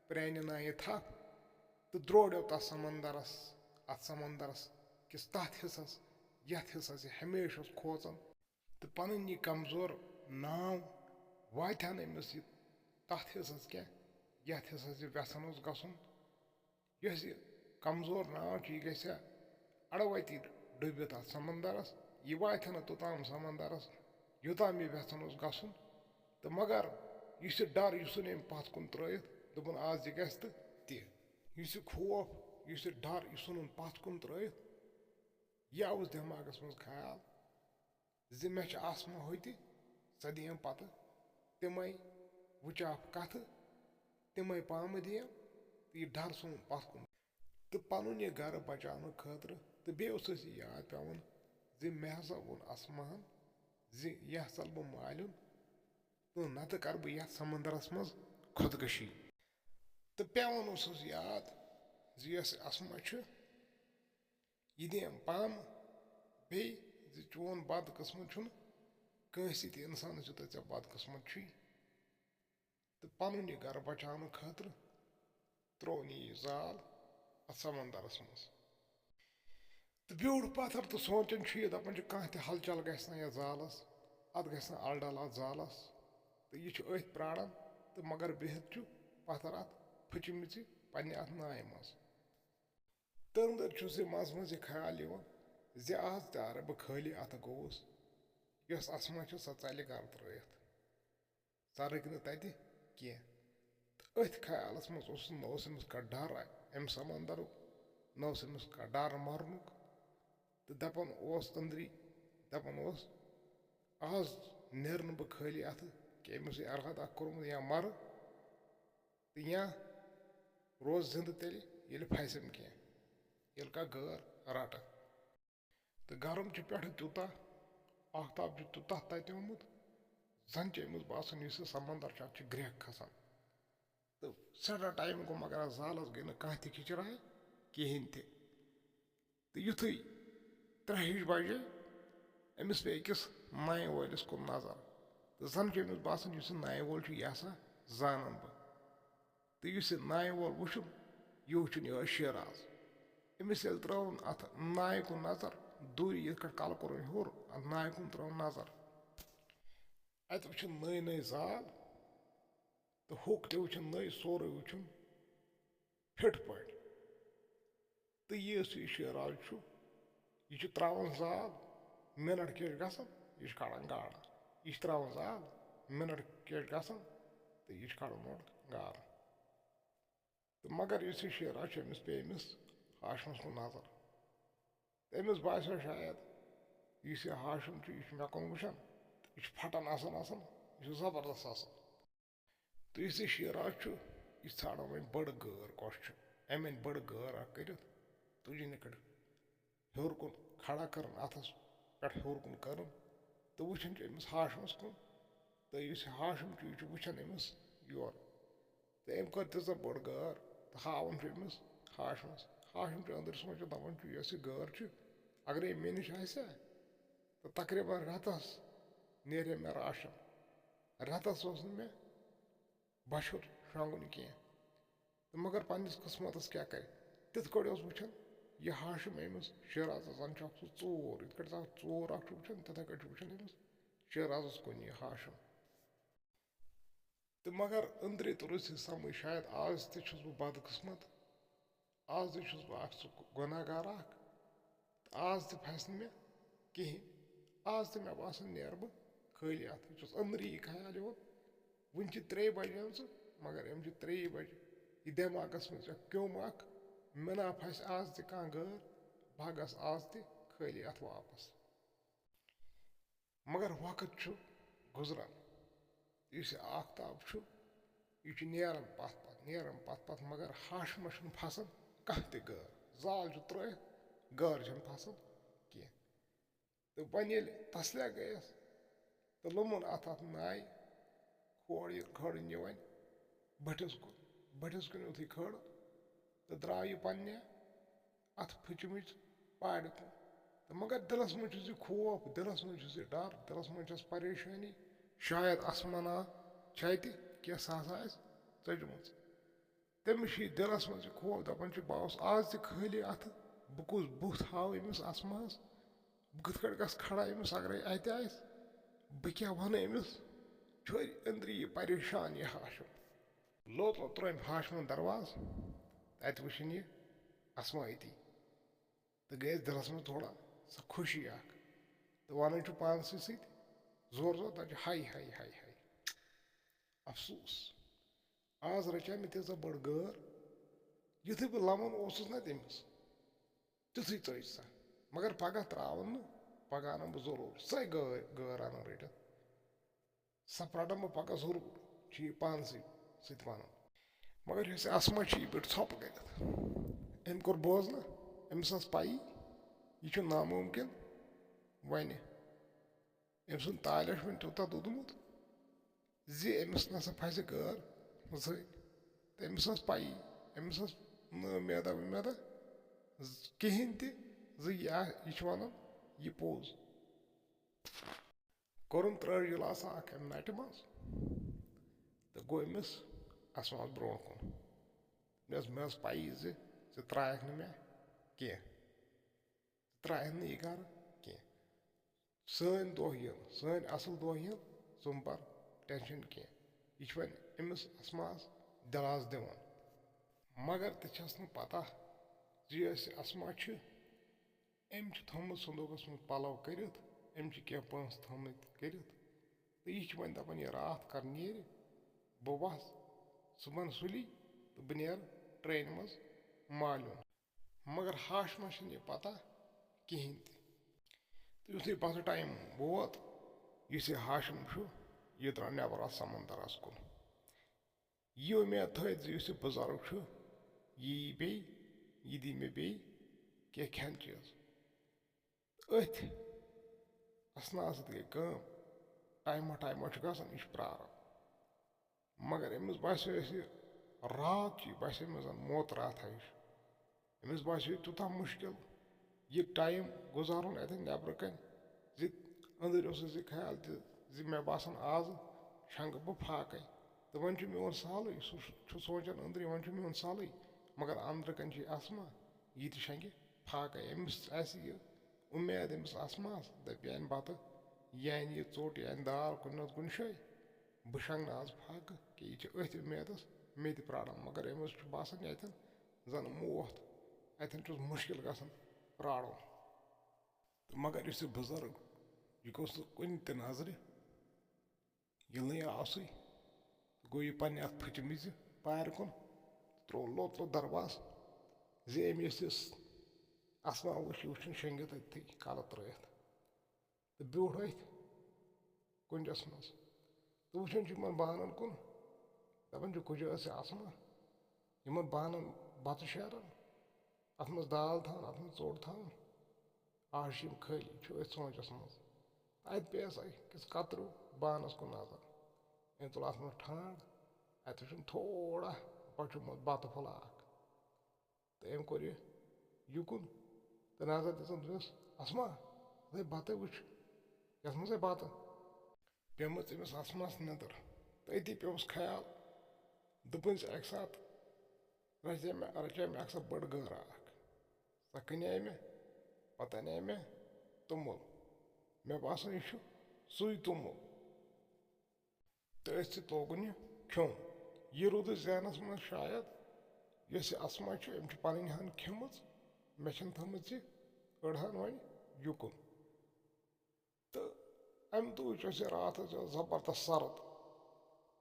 پرٛانہِ نایہِ تھپھ تہٕ درٛوڈیو تتھ سمندرس، اتھ سمندرس کِس تتھ حصس، یتھ حصس یہِ ہمیشہِ اوس کھوژان۔ تہٕ پنٕنۍ یہِ کمزور ناو واتہِ ہا نہٕ أمِس یہِ تتھ حصس کینٛہہ، یتھ حصس یہِ یژھان اوس گژھُن۔ یۄس یہِ کمزور ناو چھِ، یہِ گژھِ ہا اڑٕ وتی ڈُبِتھ اتھ سمندرس، یہِ واتہِ ہا نہٕ توٚتام سمندرس، یوٚتام یہِ یژھان اوس گژھُن۔ تہٕ مگر یُس یہِ ڈر، یہِ ژھُن أمۍ پتھ کُن ترٲیِتھ، دوٚپُن، آز یہِ گژھِ تہٕ تہِ۔ یُس یہِ خوف، یُس یہِ ڈر، یہِ ژھُنُن پتھ کُن ترٲیِتھ، یہِ آوُس دٮ۪ماغس منٛز خیال زِ مےٚ چھِ آسمہٕ ہوٚتہِ، سۄ دِیَم پتہٕ تِمے وٕچاپھ کتھٕ، تِمے پامہٕ دِیَم تہٕ یہِ ڈر ژھُنُن پتھ کُن۔ تہٕ پنُن یہِ گرٕ بچاونہٕ خٲطرٕ، تہٕ بیٚیہِ اوس اَسہِ یہِ یاد پٮ۪وان زِ مےٚ ہسا ووٚن آسماہن زِ یہِ ہسا بہٕ مالیُن تہٕ نتہٕ کرٕ بہٕ یتھ سمندرس منٛز خودکشی۔ تہٕ پٮ۪وان اوسُس یاد زِ یۄس آسما چھِ، یہِ دِیَم پامہٕ، بیٚیہِ زِ چون بدقٕسمت چھُنہٕ کٲنٛسہِ تہِ اِنسانَس یوٗتاہ ژےٚ بدقٕسمت چھُے۔ تہٕ پَنُن یہِ گَرٕ بچاونہٕ خٲطرٕ ترٛوو نہٕ یہِ زال اَتھ سمندرَس منٛز۔ تہٕ بیوٗٹھ پَتھر تہٕ سونٛچان چھُ یہِ، دَپان چھُ، کانٛہہ تہِ ہلچل گژھِ نہ یَتھ زالَس، اَتھ گژھِ نہ اَلڈَل اَتھ زالَس۔ تہٕ یہِ چھُ أتھۍ پرٛاران، تہٕ مگر بِہِتھ چھُ پَتھر اَتھ پھٕچمٕژِ پنٛنہِ اَتھ نایہِ منٛز۔ تہٕ أنٛدٕرۍ چھُس یہِ منٛزٕ منٛزٕ یہِ خیال یِوان زِ آز تہِ اَرٕ بہٕ خٲلی اَتھٕ گوٚوُس، یۄس اَسما چھِ سۄ ژَلہِ گَرٕ ترٛٲیِتھ، سۄ رٕکہِ نہٕ تَتہِ کینٛہہ۔ تہٕ أتھۍ خیالَس منٛز اوسُس، نہ اوس أمِس کانٛہہ ڈَر اَمہِ سمندرُک، نہ اوس أمِس کانٛہہ ڈَر مَرنُک۔ تہٕ دَپان اوس أنٛدری، دَپان اوس، آز نیرٕ نہٕ بہٕ خٲلی اَتھٕ کینٛہہ، أمِس یہِ اِرادٕ اَکھ کوٚرمُت یا مَرٕ، تہٕ یا روز زِندٕ تیٚلہِ، ییٚلہِ پھسٮ۪م کینٛہہ، ییٚلہِ کانٛہہ غٲر رَٹَن۔ تہٕ گرم چھُ پٮ۪ٹھٕ تیوٗتاہ، آفتاب چھُ تیوٗتاہ تَتیومُت، زَن چھُ أمِس باسان، یُس یہِ سمندر چھُ، اَتھ چھُ گرٛٮ۪کھ کھسان۔ تہٕ سٮ۪ٹھاہ ٹایم گوٚو، مگر اَتھ زالَس گٔے نہٕ کانٛہہ تہِ کِچراے کِہیٖنۍ تہِ۔ تہٕ یُتھُے ترٛےٚ ہِش بجے، أمِس پیٚیہِ أکِس نایہِ وٲلِس کُن نظر۔ تہٕ زَن چھُ أمِس باسان، یُس یہِ نایہِ وول چھُ، یہِ ہسا زانَن بہٕ۔ تہٕ یُس یہِ نایہِ وول وٕچھُن، یہِ وٕچھُن یِہوٚے شیراز۔ أمِس ییٚلہِ ترٛٲوٕن اَتھ نایہِ کُن نظر، دوٗرِ یِتھ کٲٹھۍ کَلہٕ کوٚرُن ہیوٚر، اَتھ نایہِ کُن ترٛٲوٕن نظر۔ اَتہِ وٕچھُن نٔے نٔے زال تہٕ ہوٚکھ تہِ وٕچھُن نٔے، سورُے وٕچھُن فِٹ پٲٹھۍ۔ تہٕ یُس یہِ شیراز چھُ، یہِ چھُ ترٛاوان زال، مِنٹ کیٛاہ چھُ گژھان، یہِ چھُ کڑان گاڈٕ۔ یہِ چھُ ترٛاوان زال، مِنٹ کیٛاہ چھُ گژھان، تہٕ یہِ چھُ کڑان اورٕ گاڈٕ۔ تہٕ مگر یُس یہِ شیراز چھُ، أمِس پیٚیہِ أمِس ہاشمَس کُن نظر۔ تہٕ أمِس باسیٚو شاید، یُس یہِ ہاشم چھُ، یہِ چھُ مےٚ کُن وٕچھان، تہٕ یہِ چھُ پھٹان آسان آسان، یہِ چھُ زبردست آسان۔ تہٕ یُس یہِ شیراز چھُ، یہِ ژھانٛڈان وۄنۍ بٔڑ گٲر کۄس چھِ۔ أمۍ أنۍ بٔڑ گٲر اَکھ کٔرِتھ، تُجِن یہِ کٔڑِتھ ہیوٚر کُن کھڑا کٔرٕن، اَتھَس پٮ۪ٹھ ہیوٚر کُن کٔرٕن، تہٕ وٕچھان چھُ أمِس ہاشمَس کُن۔ تہٕ یُس یہِ ہاشم چھُ، یہِ چھُ وٕچھان أمِس یورٕ۔ تہٕ أمۍ کٔر تیٖژاہ بٔڑ گٲر، تہٕ ہاوان چھُ أمِس ہاشمَس۔ ہاشم چھُ أنٛدٕرۍ سونٛچان، دَپان چھُ، یۄس یہِ گٲر چھِ، اگرے أمۍ مےٚ نِش آسہِ ہا، تہٕ تقریٖباً رٮ۪تَس نیرِ ہے مےٚ راشن۔ رٮ۪تَس اوس نہٕ مےٚ بۄچھُر شۄنٛگُن کینٛہہ۔ تہٕ مگر پنٛنِس قٕسمتَس کیٛاہ کَرِ؟ تِتھ کٲٹھۍ اوس وٕچھان یہِ ہاشم أمِس شیرازَس، زَن چھُ اَکھ سُہ ژوٗر، یِتھ کٲٹھۍ زَن اَکھ ژوٗر اَکھ چھُ وٕچھان، تِتھَے کٲٹھۍ چھُ وٕچھان أمِس شیرازَس کُن یہِ ہاشم۔ تہٕ مگر أنٛدرٕ تہِ روٗز یہِ سَمٕجھ، شاید آز تہِ چھُس بہٕ بدقٕسمت، آز تہِ چھُس بہٕ اَکھ سُہ گۄناہ گار اَکھ، تہٕ آز تہِ پھَسہِ نہٕ مےٚ کِہیٖنۍ۔ آز تہِ مےٚ باسان نیرٕ بہٕ خٲلی اَتھٕ۔ یہِ چھُس أنٛدری یہِ خیال یِوان، وٕنہِ چھِ ترٛیٚیہِ بَجہِ آمژٕ، مگر أمۍ چھِ ترٛیٚیہِ بَجہِ یہِ دٮ۪ماغَس منٛز اَکھ کیوٚم اَکھ، مےٚ نا پھَسہِ آز تہِ کانٛہہ گٲر، بہٕ ہا گژھٕ آز تہِ خٲلی اَتھٕ واپَس۔ مگر وقت چھُ گُزران۔ یُس یہِ آفتاب چھُ، یہِ چھُ نیران پتھ پتھ، نیران پتھ پتھ، مگر ہاشمس چھُنہٕ پھسان کانٛہہ تہِ گٲر۔ زال چھُ ترٲیِتھ، گٲر چھَنہٕ پھسان کینٛہہ۔ تہٕ وۄنۍ ییٚلہِ تسلیہ گٔیَس تہٕ لوٚمُن اَتھ اَتھ نایہِ، کھوڑ یہِ کھٲڑٕنۍ یہِ وۄنۍ بٔٹھِس کُن، بٔٹھِس کُن یُتھُے کھٲڑ تہٕ درٛاو یہِ پننہِ اَتھ پھٕچمٕژ پارِ کُن۔ تہٕ مگر دِلَس منٛز چھُس یہِ خوف، دِلَس منٛز چھُس یہِ ڈر، دِلَس منٛز چھَس پریشٲنی، شاید آسمانا چھِ اَتہِ کینٛہہ، سۄ ہسا آسہِ ژٔجمٕژ۔ تٔمِس چھُ یہِ دِلَس منٛز یہِ خوف، دَپان چھُ، بہٕ آوُس آز تہِ خٲلی اَتھٕ، بہٕ کُس بُتھ ہاوٕ أمِس آسمانَس؟ بہٕ کِتھ کٲٹھۍ گژھٕ کھڑا أمِس اگرَے اَتہِ آسہِ؟ بہٕ کیٛاہ وَنہٕ أمِس؟ چھُ أنٛدری یہِ پریشان یہِ ہاشم۔ لوٚت لوٚت ترٛٲوِم ہاشمَن دروازٕ، تَتہِ وٕچھِن یہِ اَسما أتی۔ تہٕ گٔیَس دِلَس منٛز تھوڑا سۄ خوشی اَکھ۔ تہٕ وَنان چھُ پانسٕے سۭتۍ زورٕ زورٕ، دَپان چھُ، ہاے، ہاے، ہاے، ہاے۔ افسوٗس، آز رَچے مےٚ تیٖژاہ بٔڑ گٲر، یُتھُے بہٕ لَمان اوسُس نہ تٔمِس، تیُتھُے ژٔج سۄ۔ مگر پَگاہ ترٛاوَن نہٕ، پَگاہ اَنَن بہٕ ضروٗر سۄے گٲر، گٲر اَنَن رٔٹِتھ۔ سۄ پرٛارَن بہٕ پَگاہ ضروٗر، چھُ یہِ پانسٕے سۭتۍ وَنان۔ مگر یُس یہِ اَسما چھُ، یہِ بیوٗٹھ ژھۄپہٕ کٔرِتھ۔ أمۍ کوٚر بوزنہٕ، أمِس ٲس پَیی، یہِ چھُ نامُمکِن وَنہِ۔ أمۍ سُنٛد تالہِ چھُ وۄنۍ تیوٗتاہ دوٚدمُت زِ أمِس نہ سا پھَسہِ گٲر زٕہٕنۍ۔ تہٕ أمِس ٲس پَیی، أمِس ٲس نہٕ اُمیدہ وُمیدہ ز-، کِہیٖنۍ تہِ زِ یہِ آ-، یہِ چھُ وَنان یہِ پوٚز۔ کوٚرُن ترٛٲو گِلاسہٕ اَکھ اَمہِ نَٹہِ منٛز تہٕ گوٚو أمِس اَسماس برٛونٛٹھ کُن۔ مےٚ ٲس، مےٚ ٲس پَیی زِ ژٕ ترٛایَکھ نہٕ مےٚ کینٛہہ، ژٕ ترٛایَکھ نہٕ یہِ گَرٕ کینٛہہ۔ سٲنۍ دۄہ یِن، سٲنۍ اَصٕل دۄہ یِن، ژٕ مہٕ بَر ٹٮ۪نشَن کینٛہہ۔ یہِ چھُ وۄنۍ أمِس اَسماس دِلاس دِوان۔ مگر تہِ چھَس نہٕ پَتہ زِ یۄس یہِ اَسما چھِ، أمۍ چھِ تھوٚمُت صندوٗقَس منٛز پَلَو کٔرِتھ، أمۍ چھِ کینٛہہ پونٛسہٕ تھٲومٕتۍ کٔرِتھ۔ تہٕ یہِ چھِ وۄنۍ دَپان، یہِ راتھ کَر نیرِ، بہٕ وَسہٕ صُبحَن سُلی تہٕ بہٕ نیرٕ ٹرٛینہِ منٛز مالیُن۔ مگر ہاشمَس چھَنہٕ یہِ پَتہ کِہیٖنۍ تہِ۔ تہٕ یُتھُے پَتہٕ ٹایم ووت، یُس یہِ ہاشم چھُ، یہِ درٛاو نٮ۪بَر اَتھ سَمندَرَس کُن۔ یہِ اُمید تھٲوِتھ زِ یُس یہِ بُزرٕگ چھُ، یہِ یی بیٚیہِ، یہِ دی مےٚ بیٚیہِ کینٛہہ کھٮ۪ن چیٖز۔ أتھۍ اَسناہَس سۭتۍ گٔے کٲم، ٹایمہ ٹایمہ چھُ گژھان، یہِ چھُ پرٛاران۔ مگر أمِس باسیو اَسہِ یہِ راتھ چھُ، یہِ باسیو مےٚ زَن موت راتھا ہِش۔ أمِس باسیو یہِ تیوٗتاہ مُشکِل یہِ ٹایم گُزارُن اَتٮ۪ن نٮ۪برٕ کَنۍ زِ أنٛدٕرۍ اوسُس یہِ خیال تہِ زِ مےٚ باسان آز شۄنٛگہٕ بہٕ فاقَے۔ تہٕ وۄنۍ چھُ میون سہلٕے، سُہ چھُ سونٛچان أنٛدرٕ، وۄنۍ چھُ میون سہلٕے، مگر أنٛدرٕ کَنۍ چھُ یہِ اَسما، یہِ تہِ شۄنٛگہِ فاقَے۔ أمِس آسہِ یہِ اُمید، أمِس آسماہَس دَپہِ، اَنہِ بَتہٕ، یہِ اَنہِ یہِ ژوٚٹ، یہِ اَنہِ دال کُنہِ نَتہٕ کُنہِ جایہِ، بہٕ شۄنٛگہٕ نہٕ آز فاقہٕ کینٛہہ۔ یہِ چھِ أتھۍ اُمیدَس مےٚ تہِ پرٛاران، مگر أمِس چھُ باسان ییٚتٮ۪ن زَن موت، اَتٮ۪ن چھُس مُشکِل گژھان پرٛارُن۔ تہٕ مگر یُس یہِ بُزرٕگ، یہِ گوٚژھ نہٕ کُنہِ تہِ نظرِ ییٚلہِ نہٕ یہِ آسٕے، تہٕ گوٚو یہِ پنٛنہِ اَتھ پھٕچمٕژِ پارِ کُن، تہٕ ترٛوو لوٚت لوٚت دروازٕ زِ أمۍ یُس یُس اَسما وٕچھ، یہِ وٕچھُن شۄنٛگِتھ أتھی کَلہٕ ترٛٲیِتھ۔ تہٕ بیوٗٹھ أتھۍ کُنجَس منٛز۔ تہٕ وٕچھان چھُ یِمَن بانَن کُن، دَپان چھُ، کُجہِ ٲس یہِ اَسما یِمَن بانَن بَتہٕ شیران، اَتھ منٛز دال تھاوان، اَتھ منٛز ژوٚٹ تھاوان۔ آز چھِ یِم خٲلی، چھُ أتھۍ سونٛچَس منٛز۔ تہٕ اَتہِ پیٚیَس أکِس کَتریوٗ بانَس کُن نظر۔ أمۍ تُل اَتھ منٛز ٹھانٛڈ، اَتہِ وٕچھُن تھوڑا پَچومُت بَتہٕ پھوٚلہ اَکھ۔ تہٕ أمۍ کوٚر یہِ یُکُن تہٕ نظر دِژٕن دوٚپنَس، "اَسما، ہے بَتَے وٕچھ، یَتھ منٛزَے بَتہٕ۔" پیٚمٕژ أمِس اَسماہَس نٮ۪نٛدٕر تہٕ أتی پیوٚمُس خیال، دوٚپُن زِ اَکہِ ساتہٕ رَچے مےٚ، رَچے مےٚ اَکھ سۄ بٔڑ گٲرا اَکھ۔ سۄ کٕنے مےٚ، پَتہٕ اَنے مےٚ توٚمُل۔ مےٚ باسان، یہِ چھُ سُے توٚمُل۔ تہٕ أتھۍ سۭتۍ لوگُن یہِ کھیوٚن۔ یہِ روٗدُس ذہنَس منٛز شاید، یۄس یہِ اَسما چھِ، أمۍ چھِ پَنٕنۍ ہَن کھیٚمٕژ، مےٚ چھَنہٕ تھٲمٕژ یہِ أڑ ہَن وۄنۍ یُکُن۔ تہٕ اَمہِ دۄہٕچ ٲس یہِ راتھ حظ ٲس زبردست سرد۔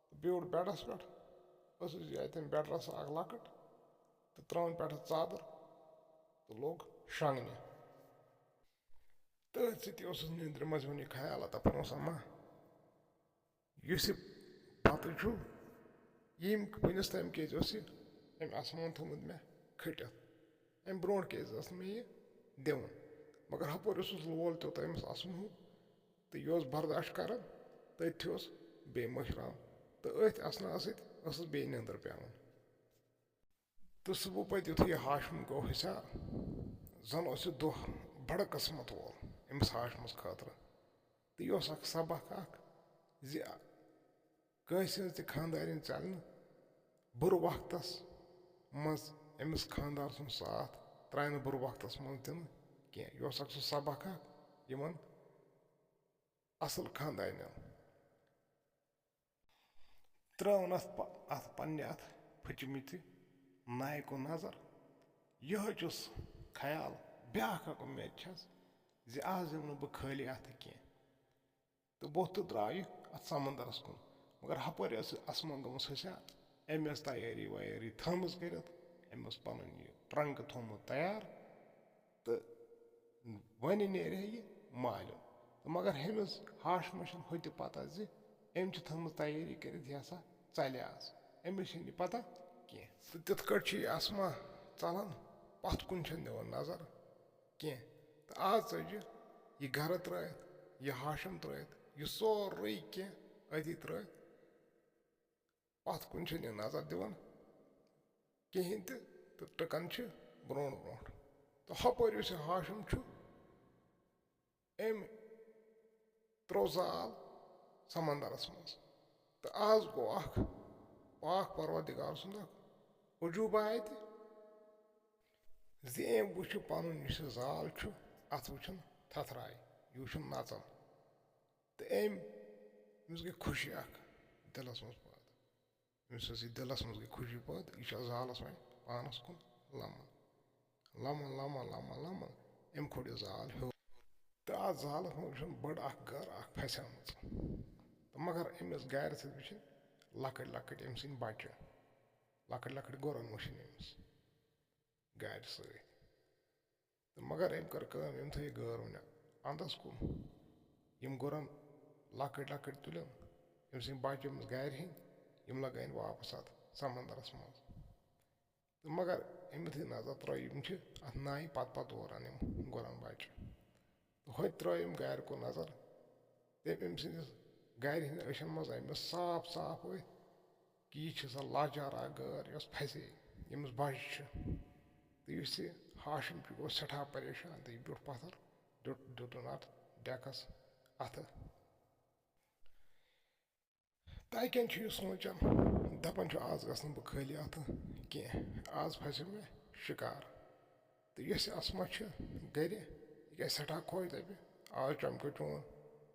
تہٕ بیوٗٹھ بیڈَس پٮ۪ٹھ، ٲسٕس یہِ اَتٮ۪ن بیڈ رَژھا اَکھ لۄکٕٹ، تہٕ ترٛٲوٕن پٮ۪ٹھٕ ژادر تہٕ لوٚگ شۄنٛگنہِ۔ تٔتھۍ سۭتۍ اوسُس نیٚنٛدرِ منٛز یِوان یہِ خیال، دَپان اوس، اما، یُس یہِ بَتہٕ چھُ، ییٚمۍ وٕنِس تام کیٛازِ اوس یہِ أمۍ آسمان تھوٚمُت مےٚ کھٔٹِتھ؟ اَمہِ برونٛٹھ کیٛازِ ٲس نہٕ مےٚ یہِ دِوان؟ مگر ہُپٲرۍ اوسُس لول تیوٗتاہ أمِس آسُن ہُہ، تہٕ یہِ اوس برداش کران، تٔتھۍ اوس بیٚیہِ مٔشراوان، تہٕ أتھۍ اَسناہَس سۭتۍ ٲسٕس بیٚیہِ نیٚنٛدٕر پٮ۪وان۔ تہٕ صُبحہٕ پَتہٕ یُتھُے یہِ ہاشم گوٚو حِساب، زَن اوس یہِ دۄہ بَڑٕ قٕسمت وول أمِس ہاشمَس خٲطرٕ۔ تہٕ یہِ اوس اَکھ سبق اَکھ زِ کٲنٛسہِ ہٕنٛز تہِ خانٛدارِنۍ ژَلہِ نہٕ بُرٕ وقتَس منٛز أمِس خانٛدار سُنٛد ساتھ ترٛایہِ نہٕ بُرٕ وقتَس منٛز تہِ نہٕ کینٛہہ۔ یہِ اوس اَکھ سُہ سبق اَکھ یِمَن اَصٕل خانٛدارِنٮ۪ن۔ ترٛٲوٕن اَتھ پَ-، اَتھ پنٛنہِ اَتھ پھٔچمٕتہِ نایہِ کُن نظر۔ یِہوٚے چھُس خیال، بیٛاکھ اَکھ اُمید چھَس زِ آز یِمہٕ نہٕ بہٕ خٲلی اَتھٕ کینٛہہ۔ تہٕ ووٚتھ تہٕ درٛاو یہِ اَتھ سمندرَس کُن۔ مگر ہُپٲرۍ ٲس اَسمان گٔمٕژ حساب، أمۍ ٲس تیٲری ویٲری تھٲومٕژ کٔرِتھ، أمۍ اوس پَنُن یہِ ٹرنٛک تھوٚومُت تیار۔ تہٕ وۄنۍ نیرِ ہے یہِ مالیُن۔ تہٕ مگر ہُمِس ہاشمَس چھَنہٕ ہُہ تہِ پَتہ زِ أمۍ چھِ تھٲومٕژ تیٲری کٔرِتھ، یہِ ہسا ژَلہِ آز۔ أمِس چھَنہٕ یہِ پَتہ کینٛہہ۔ تہٕ تِتھ کٲٹھۍ چھِ یہِ اَسما ژَلان، پَتھ کُن چھَنہٕ دِوان نظر کینٛہہ۔ تہٕ آز ژٔجہِ یہِ گَرٕ ترٛٲوِتھ، یہِ ہاشم ترٛٲوِتھ، یہِ سورُے کینٛہہ أتی ترٛٲوِتھ۔ پَتھ کُن چھِنہٕ یہِ نظر دِوان کِہیٖنۍ تہِ، تہٕ ٹٕکان چھِ برونٛٹھ برونٛٹھ۔ تہٕ ہُپٲرۍ یُس یہِ ہاشم چھُ، أمۍ ترٛوو زال سمندرس منٛز۔ تہٕ آز گوٚو اکھ پاک پروردگار سُنٛد اکھ عجوٗبہ اَتہِ زِ أمۍ وٕچھ پَنُن یُس یہِ زال چھُ، اَتھ وٕچھُن تھَتھراے، یہِ وٕچھُن نَژان۔ تہٕ أمۍ، أمِس گٔے خوشی اکھ دِلس منٛز پٲدٕ۔ أمِس ٲس یہِ دِلس منٛز گٔے خوشی پٲدٕ، یہِ چھُ زالس وۄنۍ پانس کُن لمان۔ لمان، لمان، لمان، لمان، أمۍ کھوٚت یہِ زال ہیوٚر۔ تہٕ اَتھ زالس منٛز وٕچھُن بٔڑ اکھ گٔر اکھ پھسیمٕژ۔ تہٕ مگر أمِس گرِ سۭتۍ وٕچھِنۍ لۄکٕٹۍ لۄکٕٹۍ أمۍ سٕنٛدۍ بچہِ، لۄکٕٹۍ لۄکٕٹۍ گُرن وٕچھِنۍ أمِس گرِ سۭتۍ۔ تہٕ مگر أمۍ کٔر کٲم، أمۍ تھٲو یہِ گٲر وٕنہِ اَنٛدَس کُن۔ یِم گُرَن لۄکٕٹۍ لۄکٕٹۍ تُلِن، أمۍ سٕنٛدۍ بَچہٕ أمِس گَرِ ہٕنٛدۍ، یِم لَگٲوِن واپَس اَتھ سَمندَرَس منٛز۔ تہٕ مگر أمۍ یُتھُے نظر ترٛٲو، یِم چھِ اَتھ نایہِ پَتہٕ پَتہٕ دوران، یِم گُرَن بَچہٕ۔ تہٕ ہوٚتہِ ترٛٲو أمۍ گَرِ کُن نظر، تٔمۍ أمۍ سٕنٛدِس گَرِ ہٕنٛدٮ۪ن أچھَن منٛز آیہِ مےٚ صاف صاف أتھۍ کہِ یہِ چھِ سۄ لاچار اکھ گٲر، یۄس پھسے، ییٚمِس بچہِ چھِ۔ تہٕ یُس یہِ ہاشم چھُ، یہِ گوٚو سٮ۪ٹھاہ پریشان تہٕ یہِ بیوٗٹھ پتھر، دیُت، دیُتُن اتھ ڈٮ۪کس اتھٕ۔ تۄہہِ کٮ۪ن چھُ یہِ سونٛچان، دپان چھُ، "از گژھٕ نہٕ بہٕ خٲلی اتھٕ کینٛہہ، از پھسیو مےٚ شکار۔" تہٕ یۄس یہِ اسما چھِ گرِ، یہِ گژھِ سٮ۪ٹھاہ خۄش، دپہِ، "از چمکیو چون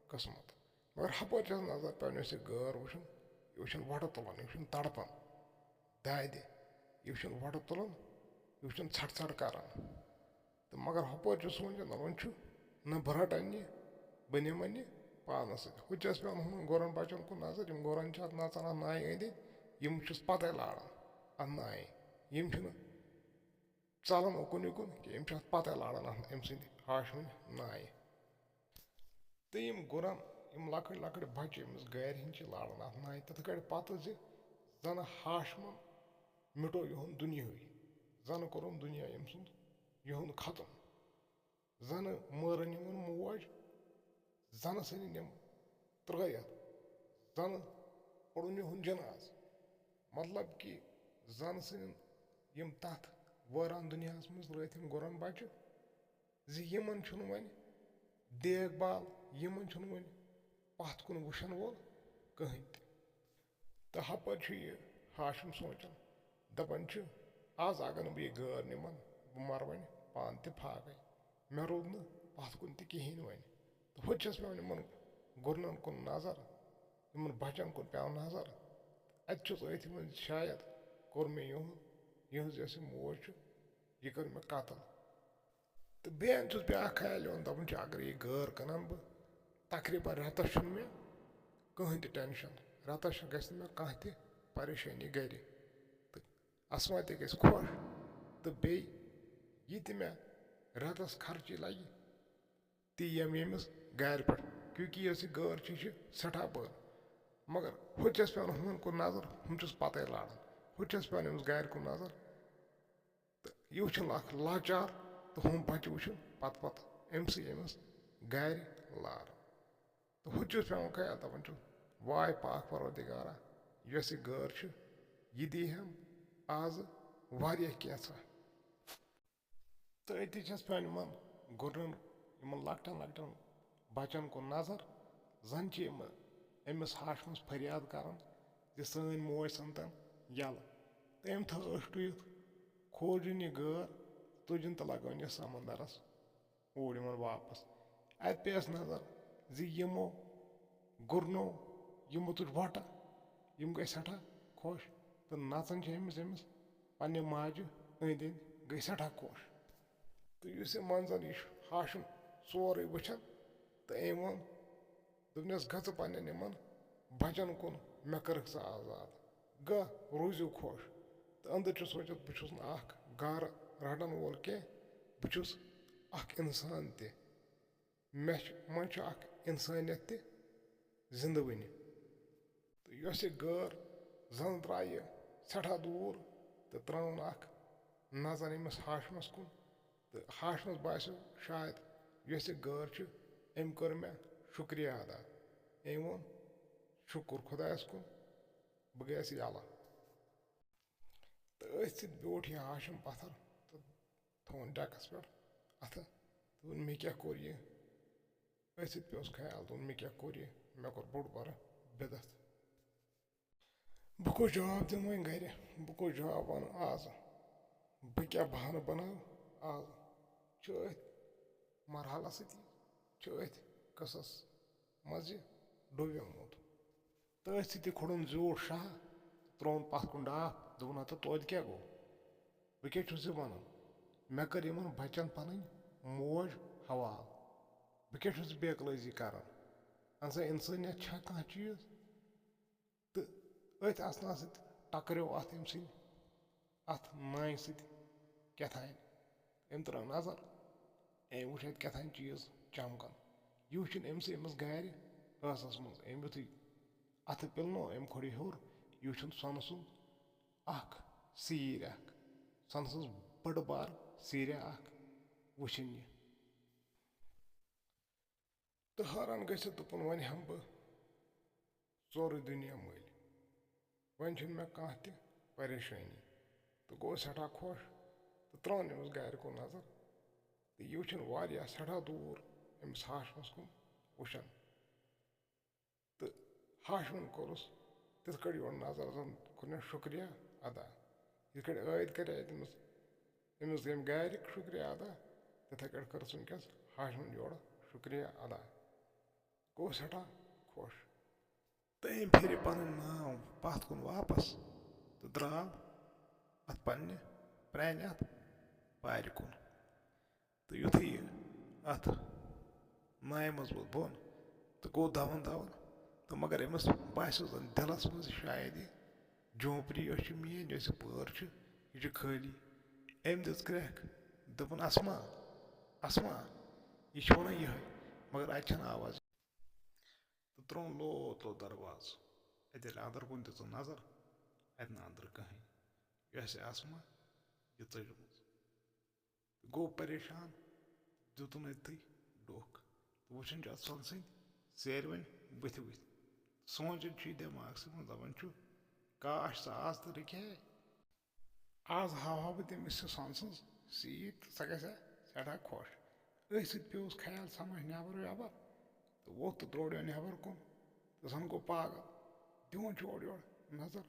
قٕسمت۔" مگر ہپٲرۍ چھَس نظر پٮ۪وان، یۄس یہِ گٲر وٕچھُن، یہِ وٕچھُن وۄٹہٕ تُلان، یہِ وٕچھُن تڑپان دادِ، یہِ وٕچھُن وۄٹہٕ تُلان، یہِ وٕچھُن ژھٹھ ژھٹھ کران۔ تہٕ مگر ہپٲرۍ چھُ سونٛچان، دپان چھُ، نہ بہٕ رٹن یہِ، بہٕ نِمن یہِ پانس سۭتۍ۔ ہُتہِ چھَس پٮ۪وان ہُمن گُرن بچن کُن نظر، یِم گُرن چھِ اتھ نژان اتھ نایہِ أنٛدۍ أنٛدۍ، یِم چھِس پتے لاران اتھ نایہِ، یِم چھِنہٕ ژلان اُکُن یُکُن کینٛہہ، یِم چھِ اَتھ پَتَے لاران اَتھ أمۍ سٕنٛدِ ہاشمٕنۍ نایہِ۔ تہٕ یِم گُرَن، یِم لۄکٕٹۍ لۄکٕٹۍ بَچہٕ أمِس گَرِ ہِنٛدۍ چھِ لاران اَتھ نایہِ تِتھ کٲٹھۍ پَتہٕ زِ زَنہٕ ہاشمَن مِٹو یِہُنٛد دُنیاہٕے، زَنہٕ کوٚرُن دُنیا أمۍ سُنٛد، یِہُنٛد ختم۔ زَنہٕ مٲرٕن یِمَن موج، زَنہٕ ژھٕنِن یِم ترٛٲیِتھ، زَنہٕ کوٚڑُن یِہُنٛد جنازٕ۔ مطلب کہِ زَن سٕنٛدٮ۪ن یِم تَتھ وٲران دُنیاہَس منٛز رٲتۍ یِم گُرَن بَچہٕ، زِ یِمَن چھُنہٕ وۄنۍ دیکھ بال، یِمَن چھُنہٕ وۄنۍ پَتھ کُن وٕچھَن وول کٕہٕنۍ تہِ۔ تہٕ ہَپٲرۍ چھُ یہِ ہاشم سونٛچان، دَپان چھُ، "آز اگر نہٕ بہٕ یہِ گٲر نِمَن، بہٕ مَرٕ وۄنۍ پانہٕ تہِ فاقَے۔ مےٚ روٗد نہٕ پَتھ کُن تہِ کِہیٖنۍ وۄنۍ۔" تہٕ ہُتہِ چھَس پٮ۪وان یِمَن گُرنَن کُن نظر، یِمَن بَچَن کُن پٮ۪وان نظر۔ اَتہِ چھُس أتھۍ منٛز شاید کوٚر مےٚ یِہُنٛد، یِہٕنٛز یۄس یہِ موج چھُ، یہِ کٔر مےٚ قتل۔ تہٕ بیٚیہِ چھُس بیٛاکھ خیال یِوان، دَپان چھُ، اگر یہِ گٲر کٕنَن بہٕ، تقریٖباً رٮ۪تَس چھُنہٕ مےٚ کٕہٕنۍ تہِ ٹٮ۪نشَن، رٮ۪تَس چھُ، گژھِ نہٕ مےٚ کانٛہہ تہِ پریشٲنی گَرِ۔ تہٕ اَسما تہِ گژھِ خۄش، تہٕ بیٚیہِ یہِ تہِ مےٚ رٮ۪تَس خرچی لَگہِ، تی یِم ییٚمِس گَرِ پٮ۪ٹھ، کیونکہِ یۄس یہِ گٲر چھِ، یہِ چھِ سٮ۪ٹھاہ بٔڑ۔ مگر ہُتہِ چھَس پٮ۪وان ہُمَن کُن نظر، ہُم چھِس پَتَے لاران، ہُتہِ چھَس پٮ۪وان أمِس گَرِ کُن نظر۔ تہٕ یہِ وٕچھُن اَکھ لاچار، تہٕ ہُم بَچہٕ وٕچھُن پَتہٕ پَتہٕ أمۍ سٕے أمِس گَرِ لاران۔ تہٕ ہُتہِ چھُس پٮ۪وان خیال، دَپان چھُس، واے پاک پروردگارا، یۄس یہِ گٲر چھِ، یہِ دی ہَم آزٕ واریاہ کینٛژھا۔ تہٕ أتی چھَس پٮ۪وان یِمَن گُرَن، یِمَن لۄکٹٮ۪ن لۄکٹٮ۪ن بَچَن کُن نظر، زَن چھِ یِم أمِس ہاشمَس فریاد کَران زِ سٲنۍ موج سَمتَن یَلہٕ۔ تہٕ أمۍ تھٲو أچھ ٹُوِتھ، کھوجُن یہِ گٲر، تُجِن تہٕ لَگٲوِن یَتھ سَمندَرَس اوٗرۍ یِمَن واپَس۔ اَتہِ پیٚیَس نظر زِ یِمو گُرنو، یِمو تُج وۄٹہٕ، یِم گٔے سٮ۪ٹھاہ خۄش تہٕ نَژان چھِ أمِس، أمِس پنٛنہِ ماجہِ أنٛدۍ أنٛدۍ گٔے سٮ۪ٹھاہ خۄش۔ تہٕ یُس یہِ منظر یہِ چھُ ہاشم سورُے وٕچھان، تہٕ أمۍ ووٚن، دوٚپنَس، "گژھٕ پنٛنٮ۪ن یِمَن بَچَن کُن، مےٚ کٔرٕکھ ژٕ آزاد۔ گہ، روٗزِو خۄش۔" تہٕ أنٛدٕرۍ چھُ سونٛچان، بہٕ چھُس نہٕ اَکھ گارٕ رَٹَن وول کینٛہہ، بہٕ چھُس اَکھ اِنسان تہِ۔ مےٚ چھُ، منٛز چھُ اَکھ اِنسٲنیت تہِ زِنٛدٕ وٕنہِ۔ تہٕ یۄس یہِ گٲر زَن درٛایہِ سٮ۪ٹھاہ دوٗر تہٕ ترٛٲوٕن اَکھ نظر أمِس ہاشمَس کُن۔ تہٕ ہاشمَس باسیو شاید یۄس یہِ گٲر چھِ، أمۍ کٔر مےٚ شُکریہ ادا۔ أمۍ ووٚن، "شُکُر خۄدایَس کُن، بہٕ گٔیَس یَلہٕ۔" تہٕ أتھۍ سۭتۍ بیوٗٹھ یہِ ہاشم پَتھر تہٕ تھوٚوُن ڈٮ۪کَس پٮ۪ٹھ اَتھٕ۔ تہٕ ووٚن، "مےٚ کیٛاہ کوٚر یہِ؟" أتھۍ سۭتۍ پیوٚس خیال، دوٚپُن، "مےٚ کیٛاہ کوٚر یہِ؟ مےٚ کوٚر بوٚڑ بارٕ بِدعت۔ بہٕ کُس جواب دِمہٕ وۄنۍ گَرِ؟ بہٕ کُس جواب وَنہٕ آز؟ بہٕ کیٛاہ بہانہٕ بَناوٕ آز؟" چھُ أتھۍ مرحلَس سۭتی، چھُ أتھۍ قٕصَس منٛز یہِ ڈُبیومُت۔ تہٕ أتھۍ سۭتۍ کھوٚڑُن زیوٗٹھ شاہ، ترٛووُن پَتھ کُن ڈاپھ، دوٚپُن، "ہَتہٕ توتہِ کیٛاہ گوٚو؟ بہٕ کیٛاہ چھُس یہِ وَنان؟ مےٚ کٔر یِمَن بَچَن پَنٕنۍ موج حوال۔ بہٕ کیٛاہ چھُس بے عقلٲزی کَران؟ اَہَن سا، اِنسٲنیت چھا کانٛہہ چیٖز؟" تہٕ أتھۍ اَژنَس سۭتۍ ٹَکریو اَتھ أمۍ سٕنٛدِ اَتھ نانہِ سۭتۍ کیٛاہ تام۔ أمۍ ترٲو نظر، أمۍ وٕچھ اَتہِ کیٛاہ تام چیٖز چمکان۔ یہِ وٕچھُن أمۍ سٕے أمِس گارِ ٲسَس منٛز۔ أمۍ یُتھُے اَتھٕ پِلنو، أمۍ کھوٚر یہِ ہیوٚر، یہِ وٕچھُن سۄنہٕ سُنٛد اَکھ سیٖرۍ اَکھ، سۄنہٕ سٕنٛز بٔڑ بار سیٖرۍ اَکھ وٕچھِن یہِ۔ تہٕ حٲران گٔژھِتھ دوٚپُن، "وۄنۍ ہٮ۪مہٕ بہٕ سورُے دُنیا مٔلۍ۔ وۄنۍ چھُنہٕ مےٚ کانٛہہ تہِ پریشٲنی۔" تہٕ گوٚو سٮ۪ٹھاہ خۄش تہٕ ترٛٲوٕن أمِس گرِ کُن نظر۔ تہٕ یہِ وٕچھُن واریاہ سٮ۪ٹھاہ دوٗر أمِس ہاشمَس کُن وٕچھان۔ تہٕ ہاشمَن کوٚرُس تِتھ کٲٹھۍ یورٕ نظر زَن کوٚرنَس شُکریہ ادا۔ یِتھ کٲٹھۍ عٲید کَرے تٔمِس، أمِس ییٚمہِ گَرِ شُکریہ ادا، تِتھَے کٲٹھۍ کٔرٕس وٕنکٮ۪س ہاشمَن یورٕ شُکریہ ادا۔ گوٚو سٮ۪ٹھاہ خۄش۔ تہٕ أمۍ پھِرِ پَنٕنۍ ناو پَتھ کُن واپَس تہٕ درٛاو اَتھ پنٛنہِ پرٛانہِ اَتھ پارِ کُن۔ تہٕ یُتھُے یہِ اَتھ نایہِ منٛز ووت بۄن تہٕ گوٚو دَوَن دَوَن، تہٕ مگر أمِس باسیو زَن دِلَس منٛز شاید یہِ جھونپڑی یۄس چھِ میٛٲنۍ، یۄس یہِ پٲر چھِ، یہِ چھِ خٲلی۔ أمۍ دِژ کرٛٮ۪کھ، دوٚپُن، "اَسما، اَسما، یہِ چھِ وَنان یِہوٚے، مگر اَتہِ چھَنہٕ آواز۔" تہٕ ترٛووُن لوت لوت دروازٕ۔ اَتہِ ییٚلہِ اَندَر کُن دِژٕن نظر، اَتہِ نہٕ اَندَر کٕہٕنۍ۔ یہِ آسہِ اَسما یہِ ژٔجمٕژ۔ گوٚو پریشان، دیُتُن أتھی ڈوٚکھ۔ تہٕ وٕچھان چھُ اَتھ سۄنہٕ سٕنٛدۍ سیرِ وۄنۍ بٕتھِ وٕتھِ۔ سونٛچان چھُ یہِ دٮ۪ماغسٕے منٛز، دَپان چھُ، کاش ژٕ آز تہٕ رُکہِ ہے۔ آز ہاوہا بہٕ تٔمِس سۄنہٕ سٕنٛز سیٖر تہٕ سۄ گژھِ ہا سٮ۪ٹھاہ خۄش۔ أتھۍ سۭتۍ پیوٚوُس خیال سمجھ نٮ۪بر وٮ۪بر تہٕ ووٚتھ تہٕ درٛوڈیو نٮ۪بر کُن تہٕ زن گوٚو پاگل۔ دِوان چھُ اورٕ یورٕ نظر،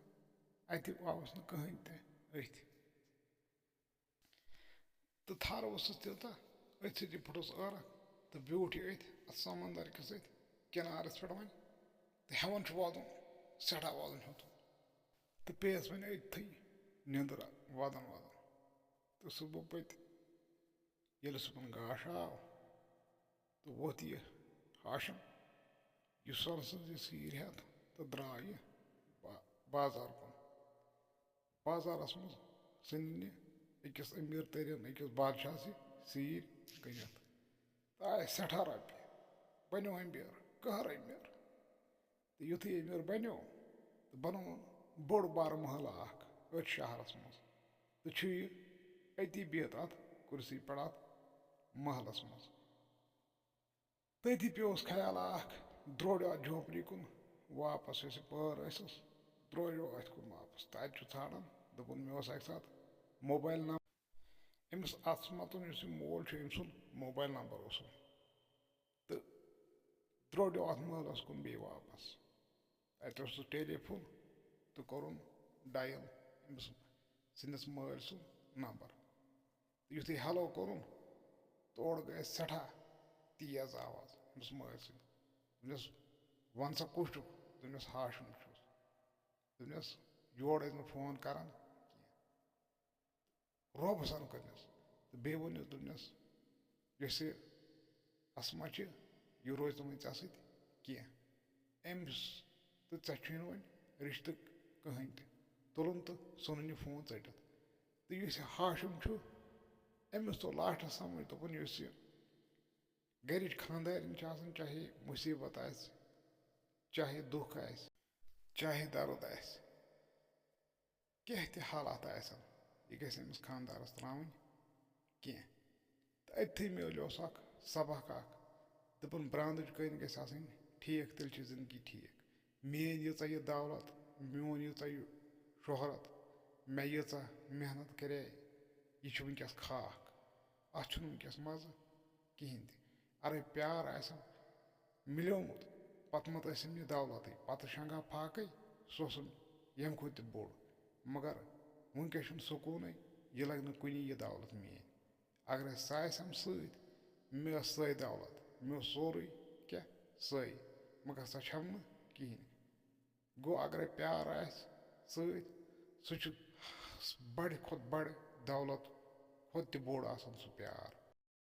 اتہِ آوُس نہٕ کٕہٕنۍ تہِ أتھۍ۔ تہٕ تھر اوسُس تیوٗتاہ، أتھۍ سۭتۍ پھُٹُس عٲرق تہٕ بیوٗٹھ یہِ أتھۍ اَتھ سمندر کِس أتھۍ کِنارس پٮ۪ٹھ وۄنۍ تہٕ ہٮ۪وان چھُ وَدُن، سٮ۪ٹھاہ وَدُن ہیوٚتُن۔ تہٕ پیٚیَس وۄنۍ أتھٕے نِندٕر وَدان وَدان۔ تہٕ صُبحہٕ پٔتۍ ییٚلہِ صُبحن گاش آو تہٕ ووٚتھ یہِ ہاشم، یُس سۄنہٕ سٕنٛز یہِ سیٖر ہٮ۪تھ تہٕ درٛاو یہِ با-، بازار کُن۔ بازارس منٛز ژھٕنہِ أکِس أمیٖر تٔرِن أکِس بادشاہ سٕے سیٖر کٕنِتھ۔ تہٕ آے سٮ۪ٹھاہ رۄپیہِ، بنیو أمیٖر، قہر أمیٖر۔ تہٕ یُتھُے أمیٖر بنیو، تہٕ بنووُن بوٚڑ بارٕ محلہٕ اکھ أتھۍ شہرس منٛز۔ تہٕ چھُ یہِ أتی بِہِتھ اتھ کُرسی پٮ۪ٹھ اتھ محلس منٛز۔ تٔتی پیوٚوُس خیال اکھ، درٛوڈیو اتھ جھوپڑی کُن واپس، یۄس یہِ پٲر ٲسٕس، درٛوڈیو أتھۍ کُن واپس۔ تہٕ اتہِ چھُ ژھانڈان، دوٚپُن، مےٚ اوس اکہِ ساتہٕ موبایل نمبر، أمِس اتھس متُن یُس یہِ مول چھُ، أمۍ سُنٛد موبایل نمبر اوسُم۔ تہٕ درٛوڈیو اتھ مٲلس کُن بیٚیہِ واپس۔ اتہِ اوس سُہ ٹیلی فون تہٕ کوٚرُن ڈایل أمِس سٕنٛدِس مٲلۍ سُنٛد نمبر۔ تہٕ یُتھُے ہیلو کوٚرُن، تورٕ گٔے سٮ۪ٹھاہ تیز آواز أمِس مٲلۍ سٕنٛدِ۔ دوٚپنَس، "وَن سا، کُس چھُکھ؟" دوٚپنَس، "ہاشِم چھُس۔" دوٚپنَس، "یور ٲسۍ نہٕ فون کران کینٛہہ۔" روبہٕ سان کٔرنَس۔ تہٕ بیٚیہِ ووٚنُس، دوٚپنَس، "یۄس یہِ اسما چھِ، یہِ روزِ نہٕ وۄنۍ ژےٚ سۭتۍ کینٛہہ۔ أمِس تہٕ ژےٚ چھُے نہٕ وۄنۍ رِشتہٕ کٕہٕنۍ تہِ۔" تُلُن تہٕ ژھُنُن یہِ فون ژٔٹِتھ۔ تہٕ یُس یہِ ہاشِم چھُ، أمِس توٚر لاسٹَس سمجھ، دوٚپُن، یُس یہِ گَرِچ خانٛدارِنۍ چھِ آسان، چاہے مُصیٖبت آسہِ، چاہے دُکھ آسہِ، چاہے درد آسہِ، کینٛہہ تہِ حالات آسن، یہِ گژھِ أمِس خانٛدارَس ترٛاوٕنۍ کینٛہہ۔ تہٕ أتھی میلیوس اکھ سبق اکھ، دوٚپُن، براندٕچ کٔنۍ گژھِ آسٕنۍ ٹھیٖک، تیٚلہِ چھِ زندگی ٹھیٖک۔ میٲنۍ ییٖژاہ یہِ دولت، میون ییٖژاہ یہِ شہرت، مےٚ ییٖژاہ محنت کرے، یہِ چھُ وٕنکیٚس خاک، اتھ چھُنہٕ وٕنکیٚس مزٕ کِہینۍ تہِ۔ اَرے پیار آسہِ مِلیومُت، پتہٕ مہ ٲسِم یہِ دولتٕے، پتہٕ شنگہٕ ہا فاقے، سُہ اوسُم ییٚمہِ کھۄتہٕ تہِ بوٚڑ۔ مگر وٕنکیٚس چھُنہٕ سکوٗنٕے، یہِ لگہِ نہٕ کُنی یہِ دولت میٲنۍ۔ اگرے سۄ آسہِ ہم سۭتۍ، مےٚ ٲس سۄے دولت، مےٚ اوس سورُے کینٛہہ سۄے، مگر سۄ چھَم نہٕ کِہیٖنۍ۔ گوٚو، اگرے پیار آسہِ سۭتۍ، سُہ چھُ بڑِ کھۄتہٕ بڑِ دولت کھۄتہٕ تہِ بوٚڑ آسان سُہ پیار۔